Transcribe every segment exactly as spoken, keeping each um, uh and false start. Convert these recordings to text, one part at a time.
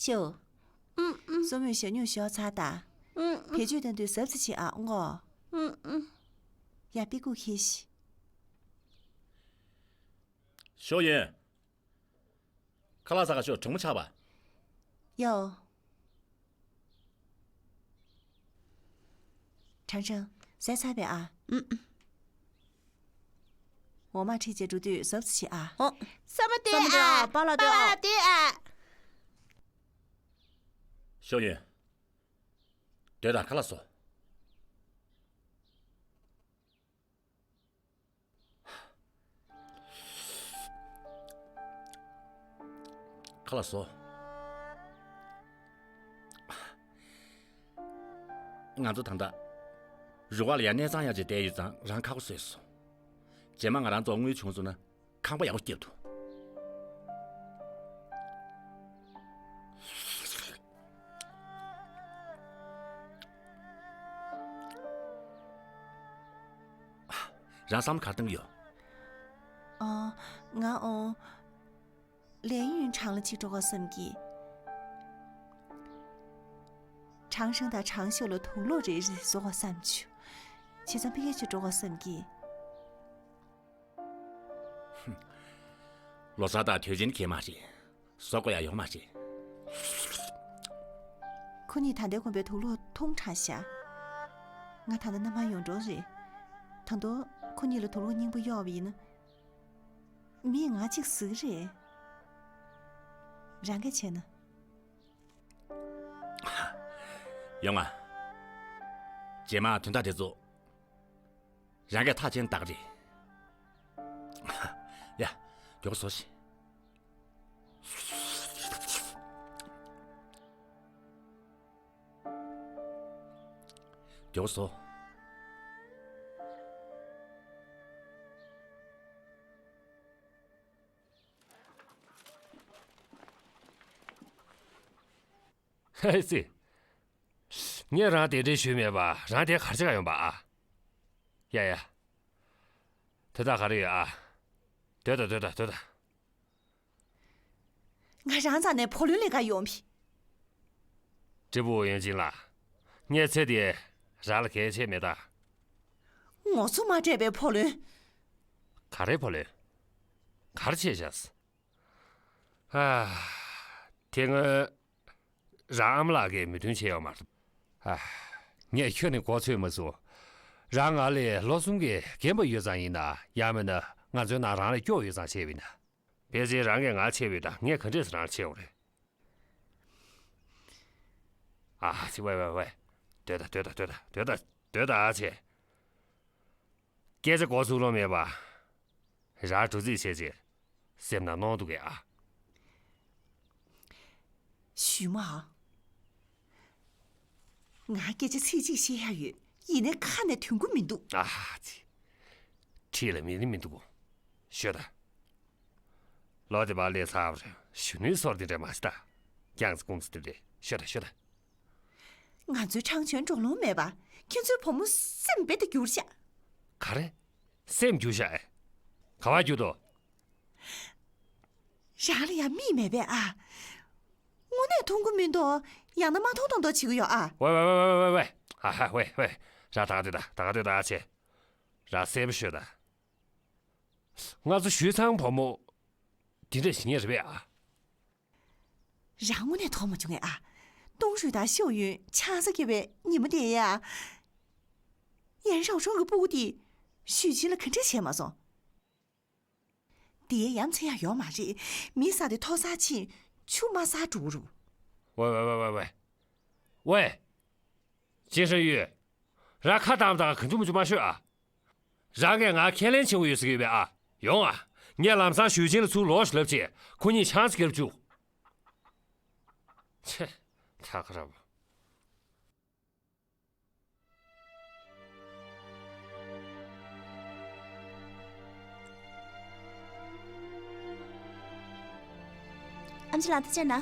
ཅོ། ཨུམ་ཨུམ། སོ་མོས་ཞྭ་སྨྱུག་ཤོར་ཚར་དང་། ཨུམ་ཨུམ། བེད་སྤྱོད་གཏོང་དུས་གཟབ་གཟབ་བྱེད་ཨ་ངོ་། ཨུམ་ཨུམ། ཡ་པི་ཀུ་ཁེ་ཤི། ཞོ་ཡོན། ཁ་ལག་ཟ་ག་ཤོག་གྲང་མོ་ཆགས་པ། ཡོ། ཁྲང་ཁྲང་ཟས་ཚར་བས་ཨ། ཨུམ། འོ་མ་ཁྲིད་བྱས་འགྲོ་དུས་གཟབ་གཟབ་བྱེད་ཨ། ཨོ། ས་མ་སྟེ་ཨ། པཱ་ལགས་སྟེ་ཨ། པཱ་ལགས་སྟེ་ཨ། ཞོ་ཡོན། སྡོད་དང་ཁ་ལག་ཟོ། ཁ་ལག་ཟོ། ང་ཚོ་ད་ལྟ་རུ་ཁག་ལ་ཡར་གནས་ཚང་ཡག་ཅིག་བསྡད་ཡོད་ཙང་རང་ཁག་པོ་བཟོས་སོང་། རྗེས་མ་ང་རང་ཚོ་དངུལ་བྱུང་སོང་ན་ཁང་པ་ཡག་པོ་བརྒྱབ་འདུག་རང་བསམ་བློ་ག་རེ་གཏོང་གི་ཡོད། ཨ། ང་ཨོ། ལས་ཡུན་ཁྲང་ལ་གཅིག་འགྲོ་དགོས་བསམ་གི། ཁྲང་ཧྲང་དང་ཁྲང་ཤོ་ལ་དུག་སློག་རེ་རེ་བཟོ་དགོས་བསམ་བྱུང་། བྱས་ཙང་ཕ་གིར་གཅིག་འགྲོ་དགོས་བསམ་གི། ལོ་གསར་དང་དུས་ཆེན་གྱི་མ་རེད། བཟོ་དགོས་ཡ་ཡོད་མ་རེད། ཁོ་གཉིས་ད་ལྟའི་དགོན་པའི་དུག་སློག་འཐུང་དྲགས་ཤག་ང་ད་ལྟ་མནའ་མ་ཡོང་འགྲོ་རེད། ད་དུང་ཁོ་གཉིས་ལ་དུག་སློག་སྙིང་པོ་གཡོགས་པ་ཡིན་ན། མིས་ང་གཅིག་ཟ་གི་རེད། རང་གིས་བྱས་ན། ཡོང་ང་། རྗེས་མ་དོན་དག་དེ་ཚོ་རང་གིས་ཐག་བཅད་ན་ད་ག་རེད། ཡ། མགྱོགས་པོ་ཟོ་ཤིག་མགྱོགས་པོ་ཟོ། ཧེ་ཙི། ངས་རང་གདན་འདྲེན་ཞུས་མེད་པ་རང་དེ་གར་ཅི་ག་ཡོང་པ་ཨ། ཡ་ཡ། དོན་དག་ག་རེ་ཡོད་ཨ། སྡོད་ད་སྡོད་ད་སྡོད་ད། ང་རང་རྩ་ནས་བུ་ལོན་ལེན་ག་ཡོང་བི། ཀྲི་པུ་ཡོན་ཅིན་ལགས། ངས་ཚེ་འདིར་རང་ལ་གལ་ཆེ་མེད་ད། ངོ་ཚ་མ་སྤྲད་པའི་བུ་ལོན། ག་རེ་བུ་ལོན། ག་རེ་བྱས་བཞག་ཨ། དེ་སྔོན་རང་ཨ་མ་ལགས་ཀྱིས་མོས་མཐུན་བྱས་ཡོད་མ་རེད། ཨ། ངས་ཁྱོན་ནས་གོ་ཚོད་མ་སོང་། རང་ང་ལས་ལོ་གསུམ་གྱིས་རྒན་པ་ཡོད་ཙང་ཡིན་ན་ཡང་མིན་ན་ང་ཚོའི་ནང་རང་ལས་སྐྱོ་ཡོད་ཙང་བྱས་པ་ཡིན་ན། ཕལ་ཆེར་རང་གིས་ང་ཆེ་བའི་ད་ངས་ག་འདྲས་སེ་རང་ཆེ་བ་རེད། ཨ་ཙི་ཝེ་ཝེ་ཝེ། སྡོད་ད་སྡོད་ད་སྡོད་ད་སྡོད་ད་སྡོད་ད་ཨ་ཙི། སྐད་ཆ་གོ་ཚུགས་ལོང་མེད་པ། རང་འགྲོ་རྩིས་བྱས་རྗེས་སེམས་ནང་གནོང་འདུག་གས་ཨ། ཞུས་མ། ང་སྐད་ཆ་ཚིག་གཅིག་བཤད་ཡ་ཡོད། ཡིན་ནའི་ཁ་ནས་ཐོན་གི་མི་འདུག་ཨ་ཙི། ཁྲིད་ལ་མི་ནི་མི་འདུག་གོ། ཤོད་ད། ལོ་དེ་བར་ལས་ཚར་བ་རེད། གཞོན་ནུའི་སྲོལ་དེ་འདྲ་མ་བྱེད་ད། རྒྱང་ཚ་ཁུང་ཚ་དེ་འདྲ་ཤོད་ད་ཤོད་ད། ང་ཚོའི་ཁྲང་ཆོན་འགྲོ་ལོང་མེད་པ། ཁྱེད་ཚོའི་བུ་མོ་སེམས་རྦད་དེ་འགྱུར་ཤག་ག་རེ། སེམས་འགྱུར་ཤག་ཨེ། ག་བ་འགྱུར་དོ། རང་ལ་ཡང་མིག་མེད་པས་ཨ། དངོས་གནས་མཐོང་གི་མི་འདུག་ཡང་ན་མ་མཐོང་མཐོང་མདོག་བྱེད་ཀྱི་ཡོད་ཨ། ཝེ་ཝེ་ཝེ་ཝེ་ཝེ་ཝེ། ཨ་ཧ་ཝེ་ཝེ། ར་ད་ག་དུས་ད་ད་ག་དུས་ད་ཨ་ཆེ། ར་གསལ་པོ་ཤོད་ད། ང་ཚོ་ཞུས་ཚང་བུ་མོ། དེ་འདྲ་ཞིག་ངེས་རེད་པས་ཨ། རང་དངོས་གནས་མཐོང་མ་བྱུང་ངས་ཨ། ཏུང་ཧྲུའུ་དང་ཤོ་ཡུན་ཆང་ས་བརྒྱབ་པའི་ཉིན་མོ་དེ་ཡ། ཡན་ཞའོ་ཧྲོང་གི་སྤུ་གུ་དེས་ཞུས་ཆིན་ལ་ག་འདྲ་བྱས་མ་སོང་། དེའི་ཡ་མཚན་ཡང་ཡོད་མ་རེད། མི་ཟ་དེ་ཐོ་ཟ་ཕྱིན་ཆུ་མ་ཟ་འགྲོ་རུ། ཝེ་ཝེ་ཝེ་ཝེ་ཝེ། ཝེ། ཅིན་ཧྲན་ཡུས། རང་ཁ་བཏང་བཏང་གང་བྱུང་མི་བྱུང་མ་ཤོད་ཨ། རང་གིས་ང་ཁས་ལེན་བྱེད་དགོས་ཡོད་ཟེར་གྱི་ཡོད་པས་ཨ། ཡོང་ཨ། ངས་ལམ་སང་ཞུས་ཆིན་ལ་ཚུར་ལོག་ཞིག་ལབ་ཆེད་ཁོ་གཉིས་ཆང་ས་བརྒྱབ་བཅུག་ཆེ། ཐ་ཁ་ར་བ། ཨམ་ཆི་ལགས་ད་ཅི་ན།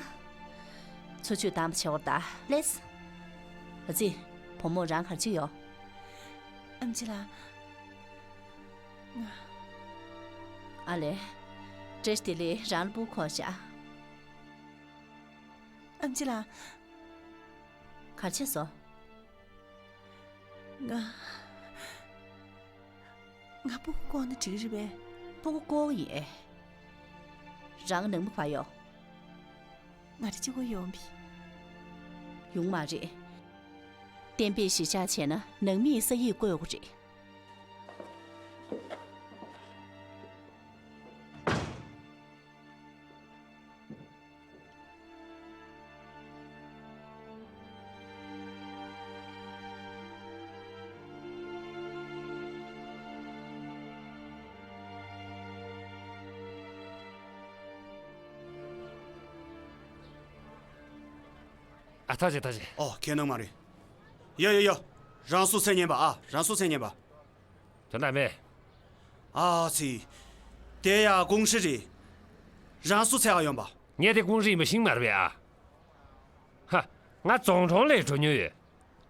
ཚོ་ཆུ་དམ་པ་ཆེ་བར་ད་ལེས། ཨ་ཙི། བུ་མོ་རང་གར་ཅི་ཡོད། ཨམ་ཆི་ལགས། ང་། ཨ་ལེ། བཀྲ་ཤིས་བདེ་ལེགས་རང་ལ་སྤུ་གུ་འཁོར་ཤག་ཨམ་ཆི་ལགས། ག་རེ་བྱས་སོང་། ང་། ང་སྤུ་གུ་བཀོག་ན་འགྲིག་གི་རེད་པས། སྤུ་གུ་བཀོག་ཡིན་ཨེ། རང་ནང་མི་ག་པར་ཡོད། ང་རང་གཅིག་པོ་ཡོང་བི། ཡོང་མ་རེད། བསྟན་པའི་གཞིས་ཆགས་བྱས་ན་ནང་མིས་ས་ཡིག་བཀོད་དགོས་རེད། ཨ། ཐག་བཅད། ཐག་བཅད། ཨོ། ཁྱད་ནང་མ་རེད། ཡ་ཡ་ཡ། རང་སོ་སོས་ཉན་པ་ཨ། རང་སོ་སོས་ཉན་པ། དོན་དག་མེད། ཨ་ཙི། དེ་ཡ་ཀུང་ཧྲི་རེད། རང་སོ་སོས་ག་ཡོང་པ། ངས་དེ་ཀུང་ཧྲི་ཡིན་པ་ཤེས་མ་རེད་པས་ཨ། ཧ། ང་རྫོང་གྲོང་ལ་འགྲོ་མྱོང་ཡོད།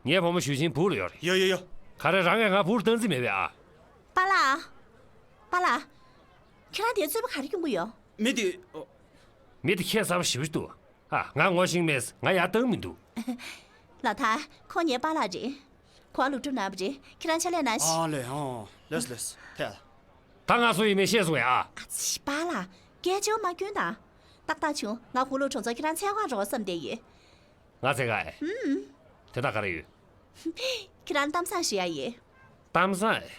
ངའི་བུ་མོ་ཞུས་ཅིན་སྦུག་ལ་ཡོད་རེད། ཡོ་ཡོ་ཡོ། ག་རེ། རང་གིས་ང་སྦུག་ལ་བཏང་རྩིས་མེད་པས་ཨ། པཱ་ལགས། པཱ་ལགས། ཁྱེད་རང་དེར་རྩོད་པ་ག་རེ་སྐྱོན་གྱི་ཡོད། མི་དེ། ཨོ། མི་དེ་ཁྱད་མཚར་པོ་ཞེ་པོ་ཅིག་འདུག་ཨ། ང་ངོ་ཤེས་མེད། ང་ཡར་བཏང་མི་འདུག་ལགས་དཱ། ཁོང་ངའི་པཱ་ལགས་རེད། ཁོ་སློབ་ཕྲུག་ནང་པ་རེད། ཁྱེད་རང་ཕྱག་ལས་གནང་ཞིག་ཨ་ལེ། ཨོ། ལེས་ལེས། ཐལ། ད་ང་སུ་ཡིན་མིན་ཤེས་སོང་ངས་ཨ། ཨ་ཙི། པཱ་ལགས། སྐད་ཆ་མ་སྐྱོན་དང་། ཏག་ཏག་བྱུང་། ང་ཧུ་ལུ་གྲོང་ཚོར་ཁྱེད་རང་འཚོལ་ག་འགྲོ་བསམ་བསྡད་ཡོད། ང་འཚོལ་ག་ཨེ། ཨུམ། དེ་ད་ག་རེ་ཡོད། ཁྱེད་རང་གཏམ་བཟང་ཞུ་ཡ་ཡིན། གཏམ་བཟང་ཨེ།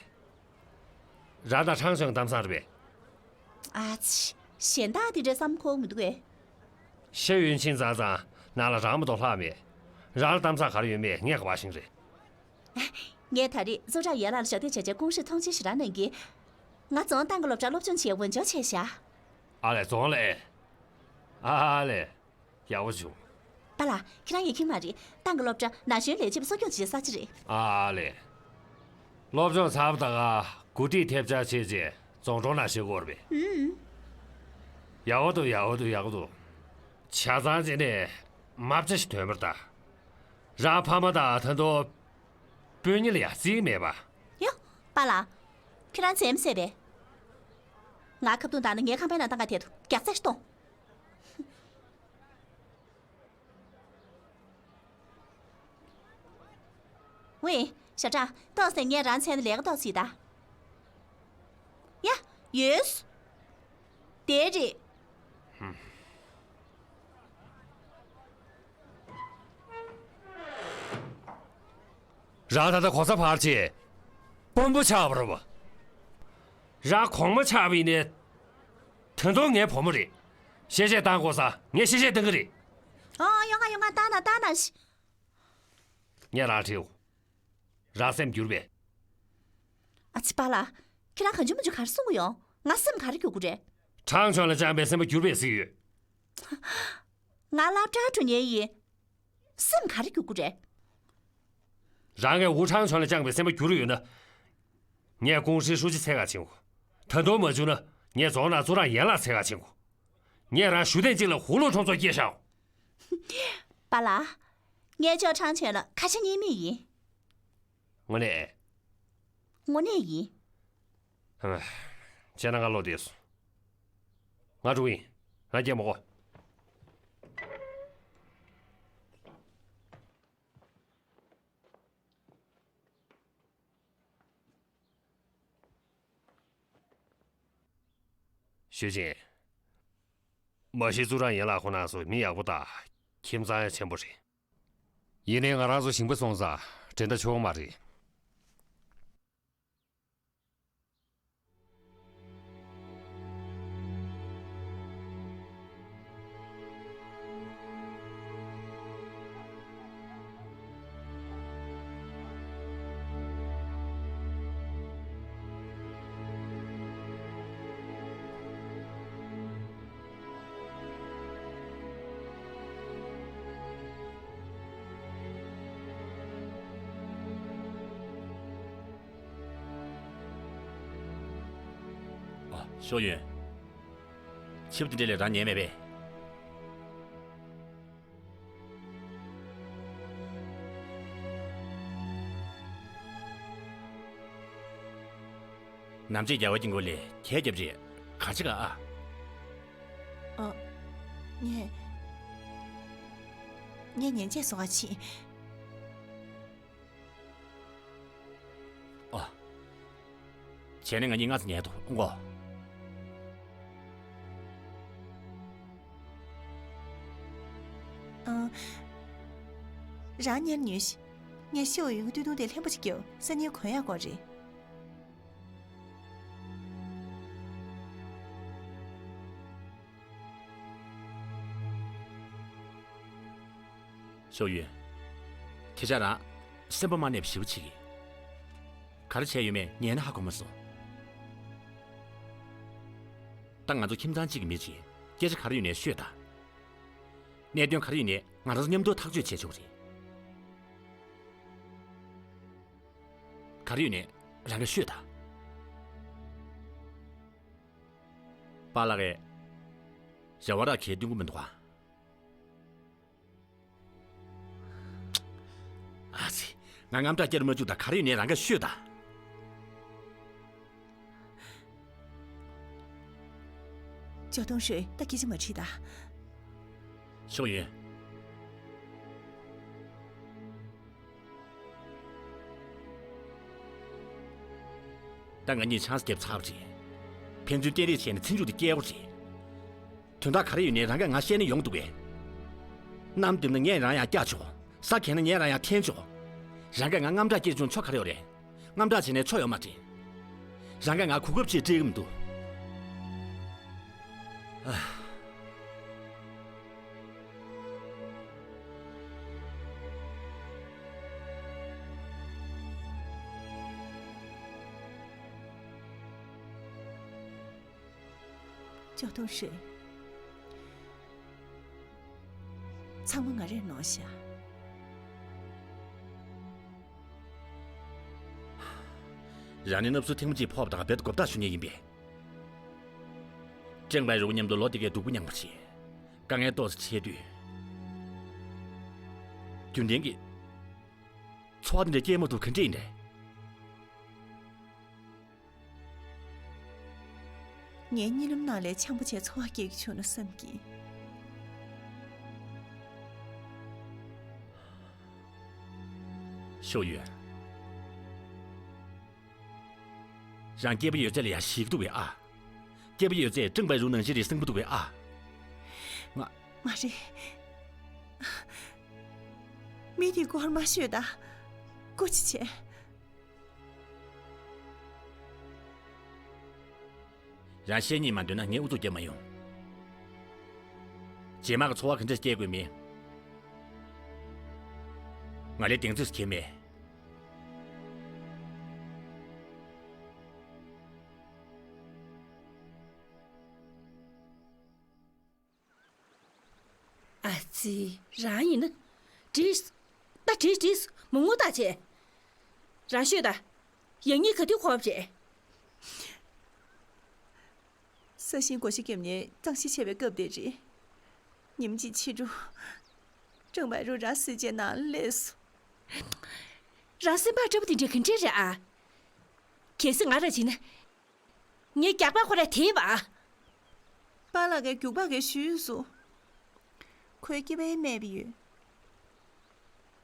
རང་དང་ཁྲང་ཆོན་གཏམ་བཟང་རེད་པས། ཨ་ཙི། གཞན་དག་དེ་འདྲའི་བསམ་ཁོམ་མི་འདུག་གས། ཤེས་ཡོན་ཆུང་ཙང་ཙང་ནང་ལ་རང་མ་གཏོགས་ལྷག་མེད། རང་ལ་གཏམ་བཟང་ག་རེ་ཡོད་མེད་ངས་ག་པར་ཤེས་ཀྱི་རེད། ངས་ད་རེས་ཙུའུ་ཀྲང་ཡན་ལགས་ལ་ཞབས་འདེགས་བྱས་བྱས་ཀུང་ཧྲི་ཐོངས་མཆན་ཞེ་དྲག་གནང་གི། ང་རྫོང་ཏང་གི་སློབ་གྲྭར་སློབ་སྦྱོང་བྱེད་འོས་སྦྱོར་བྱས་ཤག་ཨ་ལེ། རྫོང་ལ་ཨེ། ཨ་ལེ། ཡག་པོ་བྱུང་། པཱ་ལགས། ཁྱེད་རང་ཡིད་ཁྱེར་མ་རེད། ཏང་གི་སློབ་གྲྭ་ན་གཞོན་ལས་བྱེད་པ་གསོ་སྐྱོང་བྱེད་ས་ཅིག་རེད། ཨ་ལེ། སློབ་སྦྱོང་ཚར་བ་ད་ག་འགོ་ཁྲིད་ཐེབས་ཆག་བྱས་རྗེས་རྫོང་གྲོང་ནང་བཞུགས་དགོས་རེད་པས། ཨུམ། ཡག་པོ་འདུག་ཡག་པོ་འདུག་ཡག་པོ་འདུག་ཆ་ཚང་བྱས་ནས་མ་བྱ་ཞིག་དོན་པར་ལྟ། རང་ཕ་མ་དང་ད་དུང་སྤུན་ཉེ་ལ་ཡང་རྩིས་མེད་པ། ཡ། པཱ་ལགས། ཁྱེད་རང་འཛེམ་ཟེར་བས། ང་ཁ་བརྡུང་བཏང་ན་ངའི་ཁང་པའི་ནང་ལྟ་ག་དེ་དུ་རྒྱག་རྩ་ཞིག་གཏོང་། ཝེ། ཞའོ་ཀྲང་། ཏོག་ཙམ་ངས་རང་མཚན་ལ་ལས་ཀ་ཏོག་ཙམ་ད། ཡ། ཡོད། དེ་རེད། རང་ད་ལྟ་གོ་ས་ཕར་ཆེ། དཔོན་པོ་ཆགས་པ་རེད་པ། རང་གོང་མ་ཆགས་པ་ཡིན་ནའི། དོན་ཐོག་ངའི་བུ་མོ་རེད། གཤེ་གཤེ་བཏང་དགོས་ས་ངས་གཤེ་གཤེ་བཏང་གི་རེད། ཨོ། ཡོང་ང་ཡོང་ང་། ལྟ་ན་ལྟ་ན་ཤི། ངས་རང་དྲིའོ། རང་སེམས་འགྱུར་བས། ཨ་ཙི། པཱ་ལགས། ཁྱེད་རང་གང་བྱུང་མང་བྱུང་ག་རེ་གསུང་གི་ཡོང་། ང་སེམས་ག་རེ་འགྱུར་དགོས་རེད། ཁྲང་ཆོན་ལ་བཅངས་པའི་སེམས་པ་འགྱུར་བས་ཟེར་གྱི་ཡོད། ང་སློབ་གྲྭར་འགྲོ་མཁན་ཡིན། སེམས་ག་རེ་འགྱུར་དགོས་རེད། རང་གིས་ཝུ་ཁྲང་ཆོན་ལ་བཅངས་པའི་སེམས་པ་འགྱུར་ཡོད་ན། ངས་ཀུང་ཧྲིའི་ཧྲུའུ་ཅི་འཚོལ་ག་ཕྱིན་དགོས། ད་དུང་མ་བྱུང་ན་ངས་རྫོང་ནང་ཙུའུ་ཀྲང་ཡན་ལགས་འཚོལ་ག་ཕྱིན་དགོས། ངས་རང་བཞུགས་ཐེངས་གཅིག་ལ་ཧུ་ལུ་གྲོང་ཚོར་སྐྱེལ་བཞག་པཱ་ལགས། ངས་ཅོ་ཁྲང་ཆོན་ལ་ཁ་ཆེ་གཉིས་མེད་ཡིན། དངོས་གནས། དངོས་གནས་ཡིན། ཧམ། བྱས་ན་ང་ལོག་བསྡད་སོང་། ང་འགྲོ་གི་ཡིན། རང་སྐད་མ་གོ། ཞུས་ཅིན། མ་གཞི་ཙུའུ་ཀྲང་ཡན་ལགས་ཁོ་རང་ཚོ་མི་ཡག་པོ་དང་ཁྱིམ་ཚང་ཡང་ཆེན་པོ་རེད། ཡིན་ནའི་ང་རང་ཚོ་ཞིང་པ་སོང་ཙང་འགྲན་ཟླ་ཆེ་བ་མ་རེད། ཨ། ཤོ་ཡོན། ཆིབས་དེ་འདྲ་ལས་རང་ཉན་མེད་པས། ནམ་ཕྱེད་རྒྱལ་བ་གྱི་མགོ་ལས་གྱད་རྒྱབ་རེད། ག་ཅི་ག་ཨ། ཨ། ངས། ངས་ཉན་བྱས་སོང་ཨ་ཕྱིན། ཨ། བྱས་ན་ང་གཉིས་སྔ་ས་ཉལ་དུ་འོང་གོ། ཨང་། རང་ཉལ་ཉོན་ཞིག་ངས་ཤོག་ཡུན་གྱི་སྟོད་ཐུང་དེ་ལྷན་པོ་ཅིག་རྒྱབ་སང་ཉིན་གོན་ཡག་གོ་རེད། ཤོག་ཡུན། ཁྱེད་ཅག་རང་སེམས་པ་མ་གནས་པ་ཞེ་པོ་བྱེད་ཀྱི། ག་རེ་བྱས་ཡོད་མེད་ཉན་ན་ཧ་གོ་མ་སོང་། ད་ང་ཚོ་ཁྱིམ་ཚང་གཅིག་གི་མི་ཅིག་སྐད་ཆ་ག་རེ་ཡོད་ནའི་ཤོད་དང་། གནད་དོན་ག་རེ་ཡོད་ནའི་ང་རང་ཚོ་མཉམ་དུ་ཐག་གཅོད་བྱས་ཆོག་རེད། ག་རེ་ཡོད་ནའི་རང་གིས་ཤོད་དང་། པཱ་ལགས་ཀྱིས་ཞྭ་བ་ར་གས་སྟོན་གྱི་མི་འདུག་ག། ཨ་ཙི། ང་དངངས་སྐྲག་སྐྱེ་རུ་མ་བཅུག་དང་། ག་རེ་ཡོད་ནའི་རང་གིས་ཤོད་དང་། ཅོ་ཏུང་ཧྲུའེ། ད་སྐད་ཆ་མ་དྲིས་དང་། ཤོག་ཡུན། ད་ང་གཉིས་ཆང་ས་བརྒྱབ་ཚར་བ་རེད། ཕན་ཚུན་བསྟན་རེས་བྱས་ནས་ཚེ་མཇུག་དེ་སྐྱེལ་དགོས་རེད། དོན་དག་ག་རེ་ཡོད་ནའི་རང་གིས་ང་བཤད་ན་ཡོང་འདུག་གས། གནམ་བདེ་ན་ངས་རང་ཡང་བཀྱག་ཆོག། ས་གས་ན་ངས་རང་ཡང་འཐེན་ཆོག། རང་གིས་ང་དངངས་སྐྲག་སྐྱེས་བྱུང་ཆོ་ག་རེ་ཡོད་རེད། དངངས་སྐྲག་བྱས་ནས་ཆོ་ཡོད་མ་རེད། རང་གིས་ང་གོ་སྐབས་ཅིག་སྤྲད་གི་མི་འདུག། ཨ། ཅོ་ཏུང་ཧྲུའེ། ཚང་མ་ང་རས་ནོར་ཤག། རང་ནི་སྣབས་ཚུལ་ཐེངས་མ་གཅིག་ཕོག་པ་དང་རྦད་དེ་མགོ་བཏགས་ཞུ་མཁན་ཡིན་པས། ཀྲེང་པའེ་རུའུ་མཉམ་དུ་ལོ་དེ་གའི་སྡུག་པོ་མྱངས་པ་རེད། དཀའ་ངལ་ཏོག་ཙམ་འཕྲད་དུས། རྒྱུན་ལྡན་གྱི་འཚོ་བ་འདི་འདྲ་སྐྱེལ་མ་ཐུབ་ག་འདྲ་ཡིན་རེད། ངའི་གཉིད་ལམ་ནང་ལས་འཆམ་པོ་བྱས་འཚོ་བ་སྐྱེལ་གྱི་བྱུང་ན་བསམ་གྱིས། ཤོག་ཡུན། རང་སྐྱེས་པ་ཡོད་ཚད་ལ་ཡང་ཞེད་ཀྱི་འདུག་པས་ཨ། སྐྱེས་པ་ཡོད་ཚད་ཀྲེང་པའེ་རུའུ་ནང་བཞིན་རེད་བསམ་གྱི་འདུག་པས་ཨ། ང་། མ་རེད། མི་དེའི་སྐོར་མ་ཤོད་དང་། སྐུ་མཁྱེན། རང་བཤད་སྙིང་མ་འདོད་ན་ངས་ཨུ་ཚུགས་རྒྱབ་མ་ཡོང་། རྗེས་མ་གི་འཚོ་བ་ག་འདྲ་སྐྱེལ་དགོས་མིན། ང་ལས་གདེང་ཚོད་སུ་ཁྱེར་མེད། ཨ་ཙི། རང་ཡིན་ན། བྲིས། ད་བྲིས་བྲིས། མ་ངུ་ད་བྱས། རང་ཤོད་ད། ཡང་སྙིང་ག་དུས་ཁོམ་བྱས། ས་ཞིང་བགོ་བཤའ་བརྒྱབ་ནས་གཙང་བཤེར་བྱས་པའི་སྐབས་དེ་རེད། ཉིན་གཅིག་ཕྱི་དྲོ། ཀྲང་པའེ་རུའུ་རང་བསད་བྱས་ནང་སླེབས་སོང་། རང་སེམས་པ་སྐྲག་པོ་དེ་འདྲ་ག་འདྲ་རེད་ཨ། གལ་སྲིད་ང་ར་བྱས་ན། ངའི་རྒྱགས་པ་ཁོ་ར་དེད་པ། པཱ་ལགས་ཀྱིས་རྒྱུག་པ་གས་གཞུས་སོང་། ཁོའི་སྐྱེས་པ་ཡང་རྨས་པ་ཡོད།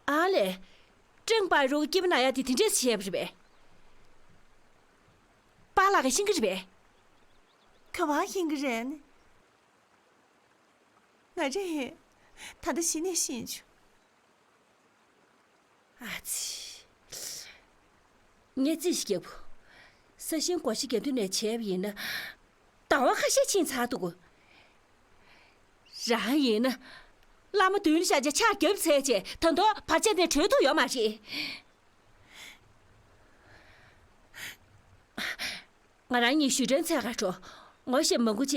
ཨ་ལས། ཀྲེང་པ་རུའུ་སྐྱེས་པ་ན་ཡག་དེ་དེ་འདྲས་བྱས་པ་རེད་པས། པཱ་ལགས་ཀྱིས་ཤེས་ཀྱི་རེད་པས། ག་པར་ཤེས་ཀྱི་རེད། ང་རས་ད་ལྟ་གཞི་ནས་ཤེས་བྱུང་། ཨ་ཙི། ངས་རྩིས་ཤིག་བརྒྱབ། ས་ཞིང་བགོ་བཤའ་རྒྱག་དུས་ནས་བྱས་པ་ཡིན་ན། ཟླ་བ་ཁ་ཤས་ཕྱིན་ཚར་འདུག། རང་ཡིན་ན། བླ་མ་མདུན་ལ་བཤགས་བྱས་ཕྱག་བརྒྱབ་ཚར་བྱས་ད་དུང་བར་ཆད་ནས་གྲོལ་ཐུབ་ཡོད་མ་རེད། ང་རང་གཉིས་ཞུས་ཀྲེན་འཚོལ་ག་འགྲོ། ངོ་ཤེས་མང་པོ་བྱས་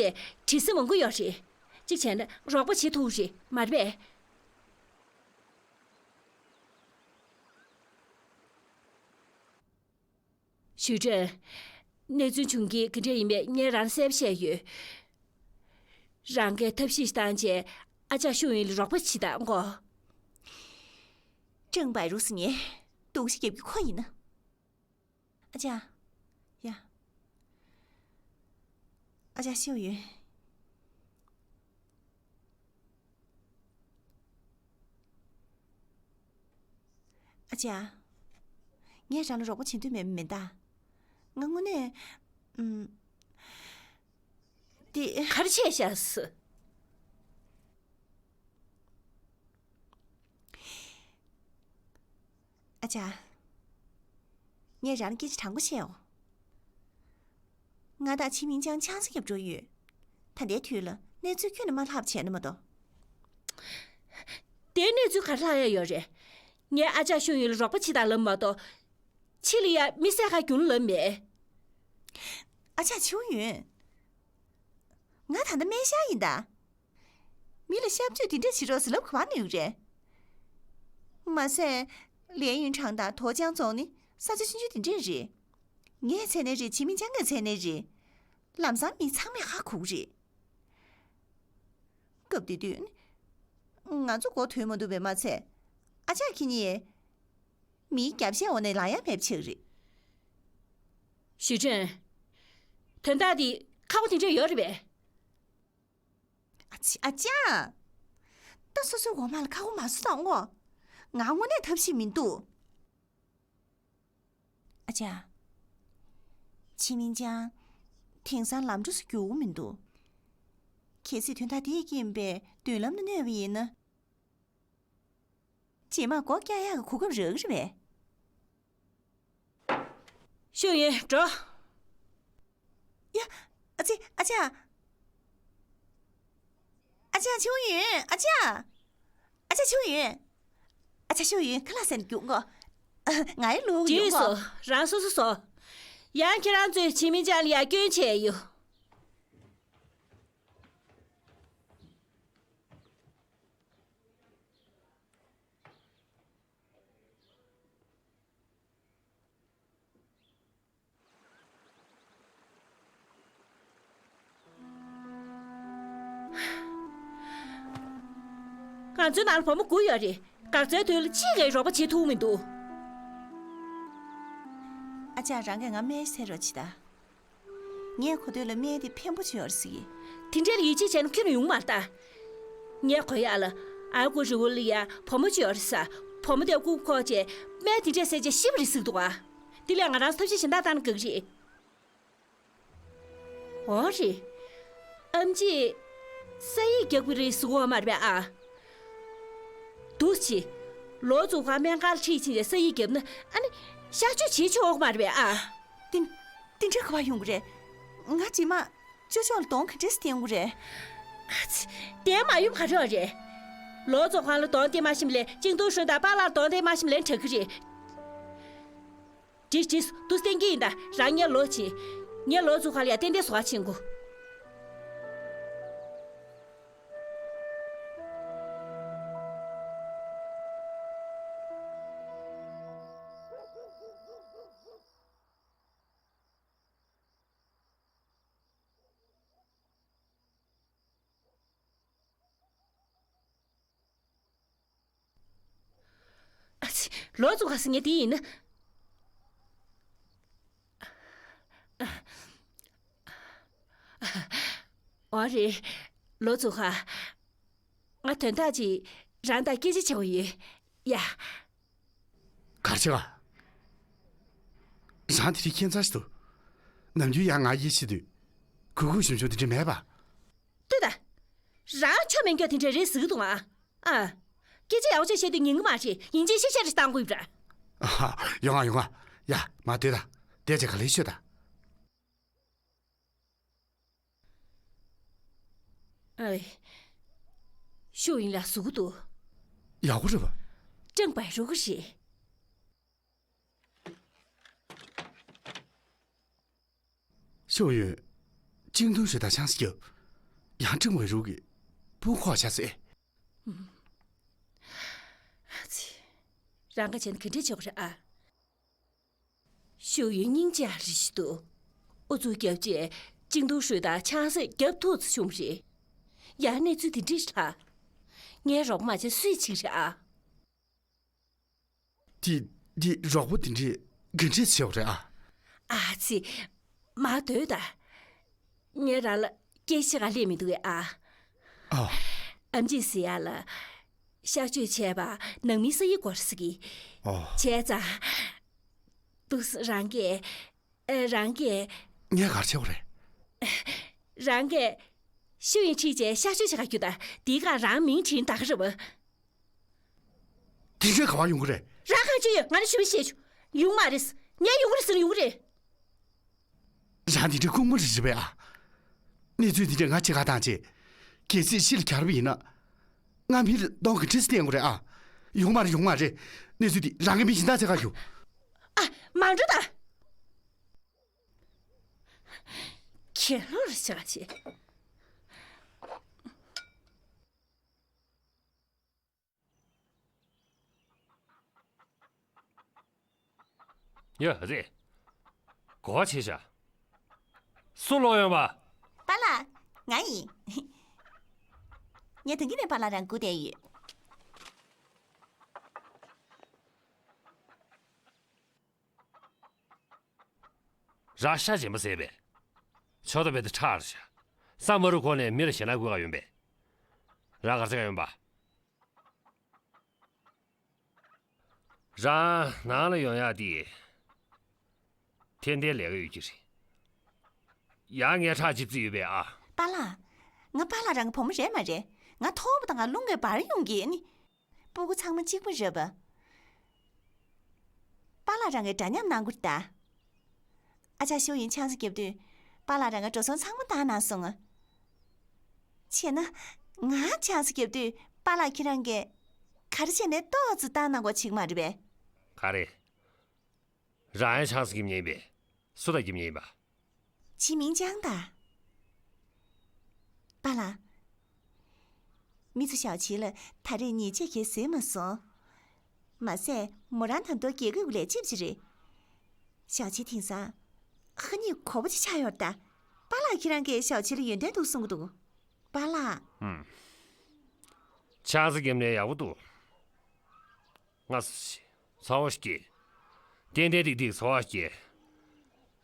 དྲི་ཟ་མང་པོ་ཡོད་རེད། གཅིག་བྱས་ན་རོགས་པ་བྱེད་ཐུབ་རེད་མ་རེད་པས། ཞུས་ཀྲེན། གནས་ཚུལ་བྱུང་རྐྱེན་ག་འདྲ་ཡིན་མིན་ངས་རང་གསལ་པོ་བཤད་ཡོད། རང་གིས་ཐབས་ཤེས་བཏང་བྱས་ཨ་ཅག་ཤོག་ཡུན་ལ་རོགས་པ་བྱེད་དང་གོ། ཀྲེང་པའེ་རུའུ་ཟེར་མཁན་སྡུག་ཤི་རྒྱབ་ཀྱི་ཁོ་ཡིན་ན། ཨ་ཅག་ཡ། ཨ་ཅག་ཤོག་ཡུན། ཅག་ངས་རང་ལ་རོགས་པ་བྱེད་འདོད་མེད་མིན་ད། ང་དངོས་གནས། ཨུམ། དེ། ག་རེ་བྱས་ཤག་ཟེར། ཨ་ཅག་ངས་རང་ལ་སྐད་ཆ་དྲང་པོ་བཤད་འོ། ང་དང་ཆི་མིང་ཅང་ཆང་ས་རྒྱབ་འགྲོ་ཡོད། ད་ལྟའི་དུས་ལ་གནས་ཚུལ་ཁྱོན་ནས་མ་ལྷག་བྱས་ན་མ་གཏོགས། དེའི་གནས་ཚུལ་ག་རེ་ལྷག་ཡ་ཡོད་རེད། ངས་ཨ་ཅག་ཤོ་ཡུན་ལ་རོགས་པ་བྱེད་དང་ལབ་མ་གཏོགས། ཕྱི་ལ་ཡ་མི་བསད་ཁ་རྒྱུག་ལབ་མེད། ཨ་ཅག་ཆུ་ཡུན། ང་ད་ལྟ་སྨན་ཤར་ཡིན་ད། མི་ལ་ཤབ་ཆོས་དེ་འདྲས་བྱེད་རོགས་ཟེར་ལབ་ག་པར་ནས་ཡོད་རེད། མ་ཟད། ལིའུ་ཡུན་ཁྲང་དང་ཐོ་ཅང་ཙོང་ནི་ས་ཆ་ཆུང་ཆུང་དེ་འདྲས་རེད། ངའི་མཚན་གནས་རེད། ཆི་མིང་ཅང་གི་མཚན་གནས་རེད། ལམ་སང་མི་ཚང་མས་ཧ་གོ་གི་རེད། སྐབས་དེ་དུས། ང་ཚོ་མགོ་ཐོན་མ་ཐུབ་པས་མ་ཚད། ཨ་ཅག་ཁྱེད་གཉིས། མིའི་རྒྱབ་ཤ་འོག་ནས་ལང་ཡ་མེད་པ་ཆགས་རེད། ཞུས་ཀྲེང་། དོན་དག་འདི་ཁག་པོ་དེ་འདྲ་ཡོད་རེད་པས། ཨ་ཅེ་ཨ་ཅག་ད་སོ་སོའི་འོག་མ་ལ་ཁག་པོ་མ་བཟོ་དང་ཨོ། ང་དངོས་གནས་ཐབས་ཤེས་མི་འདུག་ཨ་ཅག་ཆི་མིང་ཅང་། དེང་སང་ལམ་འགྲོ་སུ་རྒྱུག་གི་མི་འདུག་གལ་སྲིད་དོན་དག་དེའི་རྐྱེན་པས་མདུན་ལམ་ལ་གནོད་པ་ཡིན་ན། རྗེས་མ་སྒོ་བཀྱག་ཡག་གི་གོ་སྐབས་རག་གི་རེད་པས། ཤོ་ཡུན་འགྲོ། ཡ། ཨ་ཙི། ཨ་ཅག་ཨ་ཅག་ཆུ་ཡུན། ཨ་ཅག་ཨ་ཅག་ཆུ་ཡུན། ཨ་ཅག་ཆུ་ཡུན་ཁ་ལག་ཟ་ནས་རྒྱུགས་གོ། ང་ཡི་ལུག་ཡོང་གོ། རང་སོ་སོ་ཟོ། ཡང་ཁྱེད་རང་ཚོས་ཆི་མིང་ཅང་ལ་ཡ་སྐྱོན་བྱས་ཡོད། ང་ཚོའི་ནང་ལ་བུ་མོ་དགུ་ཡོད་རེད། འགག་རྩའི་དུས་ལ་གཅིག་གིས་རོགས་པ་བྱེད་ཐུབ་མི་འདུག་ཨ་ཅག་རང་གིས་ང་སྨན་ཟས་རོགས་བྱེད་ད། ངས་གོ་ཐོས་ལ་སྨན་དེ་ཕན་པོ་ཅིག་ཡོད་རེད་ཟེར་གི། དེ་འདྲ་ལ་ཡིད་ཆེས་བྱས་ན་ཁྱོན་ནས་ཡོང་མ་རེད་ད། ངས་གོ་ཡག་ལ་ཨ་ཁུ་རི་བོ་ལ་ཡ་བུ་མོ་ཅིག་ཡོད་རེད་ཟེར། བུ་མོ་དེ་ཀུ་ཁོག་བྱས་སྨན་དེ་འདྲ་ཟས་བྱས་ཤི་བ་རེད་ཟེར་གི་འདུག་ཨ། དེ་ལས་ང་རང་ཚོ་ཐབས་ཤེས་གཞན་དག་བཏང་ན་དགའ་གི་རེད། འོ་རེད། ཨེམ་ཆི། ས་ཡིག་རྒྱག་གི་རེད་ཟེར་གི་ཡོད་མ་རེད་པས་ཨ། འདུག་སེ། ལོ་ཙུའུ་ཧྭ་སྨན་ཁང་ལ་ཁྲིད་ཕྱིན་ནས་ས་ཡིག་བརྒྱབ་ན་ཨ་ནི་གཤག་བཅོས་བྱེད་ཆོག་གི་མ་རེད་པས་ཨ། དེ་དེ་འདྲ་ག་པར་ཡོང་གི་རེད། ང་རྗེས་མ་ཅོ་ཅོ་ལ་གདོང་ག་འདྲས་སེ་བསྟན་དགོས་རེད། ཨ་ཙི། བསྟན་མ་ཡོང་ག་རེ་ཡོད་རེད། ལོ་ཙུའུ་ཧྭ་ལ་གདོང་བསྟན་མ་ཤེས་པ་ལས་ཅིང་ཏུའུ་ཧྲུན་དང་པཱ་ལགས་ལ་གདོང་བསྟན་མ་ཤེས་པ་ལས་དྲག་གི་རེད། བྲིས་བྲིས། ཏུ་བསྟན་གྱི་ཡིན་ད། རང་ངའི་ལོ་ཆེ། ངའི་ལོ་ཚུ་ཁ་ལ་ཡ་ཏན་ཏན་བཟོ་བ་ཆེན་གོ། ཨ་ཙི། ལོ་ཙུ་ཁ་ཟེར་མཁན་དེ་ཡིན་ན། འོ་རེད། ལོ་ཙུ་ཁ། ང་དོན་དག་ཅིག་རང་དང་སྐད་ཆ་བྱེད་དགོས་ཡོད། ཡ། གར་ཆེ་བ། རང་དེ་རིང་ཁྱད་མཚར་ཞིག་འདུག་ནམ་རྒྱུན་ཡང་ང་ཡེ་ཤེས་དུས། གུས་གུས་ཞུམ་ཞུམ་དེ་འདྲ་མེད་པ། ལྟོས་དང་། རང་ཆོ་མེད་མཁན་དེ་འདྲ་རེད་ཟེར་གི་འདུག་ཨ། ཨ། སྐད་ཆ་ཡག་པོ་བཤད་དུས་ཉན་གི་མ་རེད། ཡིན་གཅིག་ཤེས་བྱ་རེ་བཏང་དགོས་ཡོད་ར། ཨ་ཧ། ཡོང་ང་ཡོང་ང་། ཡ། མ་སྡོད་དང་། བསྡད་བྱས་ག་ལེར་ཤོད་དང་། ཨེ། ཤུ་ཡིན་ལ་ཟུག་གི་འདུག་ཡག་པོ་རེད་པ། ཀྲང་པའི་རུ་གི་རེད། ཤོ་ཡོན། ཅིང་ཏུང་ཧྲུའེ་དང་ཆང་སི་རྒྱབ། ཡང་ཀྲང་པའི་རུ་གི་སྤུ་ཁོག་བྱ་ཟེར། ཨ་ཙི། རང་ག་བྱས་ན་ག་འདྲས་བྱེད་དགོས་རེད་ཨ། ཤོ་ཡོན་སྙིང་རྗེ་རེ་ཞིག་འདུག་ཨུ་ཚུགས་རྒྱབ་རྗེས་ཅིང་ཏུང་ཧྲུའེ་དང་ཆང་སི་རྒྱབ་ཐུག་ཙམ་བྱུང་རེད། ཡང་གནས་ཚུལ་དེ་འདྲས་ལྷག་ངའི་རོགས་མ་བྱས་སུས་བྱེད་རེད་ཨ། དེ་དེ་རོགས་པ་དེ་འདྲས་ག་འདྲས་བྱེད་དགོས་རེད་ཨ། ཨ་ཙི། མ་སྡོད་ད། ངས་རང་ལ་སྐད་ཆ་ག་ལས་མི་འདུག་གས་ཨ། ཨ། ཨམ་ཆི་ཟེར་ཡག་ལ། གཤག་བཅོས་བྱས་པ་ནང་མིའི་ས་ཡི་སྐོར་ཟེར་གི། ཨོ། བྱས་ཙང་། འདུག་སེ་རང་གིས། ཨ། རང་གིས། ངས་ག་རེ་བྱས་པ་རེད། རང་གིས་ཤོ་ཡིན་ཁྲིད་བྱས་གཤག་བཅོས་བྱེད་ག་རྒྱུགས་དང་། དེའི་སྒང་རང་མིང་བྲིས་ད་ག་རེད་པ། དེ་འདྲས་ག་པར་ཡོང་གི་རེད། རང་གང་ཅི་ཡོད། ང་ནི་ཞུ་མི་ཤེས་ཆུ། ཡོང་མ་རེད། ངས་ཡོང་གི་རེད་ཟེར་ན་ཡོང་གི་རེད། རང་དེ་འདྲའི་ཁུག་མ་རེད་རེད་པས་ཨ། གནས་ཚུལ་འདི་འདྲས་ང་ཅི་ག་བཏང་བྱས། གལ་སྲིད་ཤི་ལ་གྱར་བ་ཡིན་ན། ང་མི་ལ་གདོང་གི་འདྲེས་སུ་བསྟན་དགོས་རེད་ཨ། ཡོང་མ་རེད། ཡོང་མ་རེད། གནས་ཚུལ་འདི་རང་གི་མི་གཞན་དག་བྱེད་ག་རྒྱུགས། ཨ། མ་འགྲོ་ད། ཁྱེད་ལོ་རེ་བྱ་བྱེད། ཡ་རེད། གོ་བ་བྱས་ཤག་སུ་ལོག་ཡོང་བ། པཱ་ལགས། ང་ཡིན། ངས་ད་གིན་ནས་པཱ་ལགས་རང་སྒུག་བསྡད་ཡོད། རང་ཤ་རྗེན་པ་ཟས་པས། ཆོ་ད་བས་དེ་ཁྲག་རེད་ཤག་ས་མ་རུ་ཁོ་ནས་མི་ལ་ཞེད་སྣང་དགོས་ག་ཡོང་པས། རང་ག་རེ་བྱེད་ག་ཡོང་པ། རང་ནང་ལ་ཡོང་ཡག་དེ། ཏན་ཏན་ལས་ཀ་ཡོད་ཀྱི་རེད། ཡང་ངས་ཁྲག་ཅིག་བརྩིས་ཡོད་པས་ཨ། པཱ་ལགས། ང་པཱ་ལགས་རང་གི་བུ་མོ་རེད་མ་རེད། ང་མཐོང་བ་དང་ང་རླུང་གིས་འབར་ཡོང་གི་ནི། སྤུ་གུ་ཚང་མ་གཅིག་པ་རེད་པ། པཱ་ལགས་རང་གིས་འདྲ་མཉམ་གནང་དགོས་རེད་ད། ཨ་ཅག་ཤོ་ཡིན་ཆང་ས་བརྒྱབ་དུས། པཱ་ལགས་རང་གིས་འགྲོ་སོང་ཚང་མ་བཏང་གནང་སོང་ང་། བྱས་ན། ང་ཆང་ས་བརྒྱབ་དུས་པཱ་ལགས་ཁྱེད་རང་གིས། ག་རེ་བྱས་ནས་ཏོག་ཙམ་བཏང་གནང་དགོས་བྱེད་ཀྱི་མ་རེད་པས། ག་རེ། རང་ཡང་ཆང་ས་རྒྱབ་མཁན་ཡིན་པས། སུ་དང་རྒྱབ་མཁན་ཡིན་པ། ཆི་མིང་ཅང་ད། པཱ་ལགས། མི་ཚོ་ཞའོ་ཆི་ལ་ད་རེས་ཉེས་ཆད་བཀལ་ཟིན་མ་སོང་། མ་ཟད་མོ་རང་ད་དུང་དགེ་སྐོས་ཀྱི་ལས་བྱེད་ཅིག་རེད། ཞའོ་ཆི་དེང་སང་ཧ་ནི་གོ་པོ་ཅིག་ཆགས་ཡོད་རེད་ད། པཱ་ལགས་ཁྱེད་རང་གིས་ཞའོ་ཆི་ལ་ཡོན་ཏན་འདུག་གསུང་གི་འདུག་པཱ་ལགས། ཧུམ། ཆང་ས་རྒྱབ་ནས་ཡག་པོ་འདུག་ང་ཚོ་ཚ་བོ་ཞིག་སྐྱེས། ཏན་ཏན་ཏིག་ཏིག་ཚོར་བ་སྐྱེས།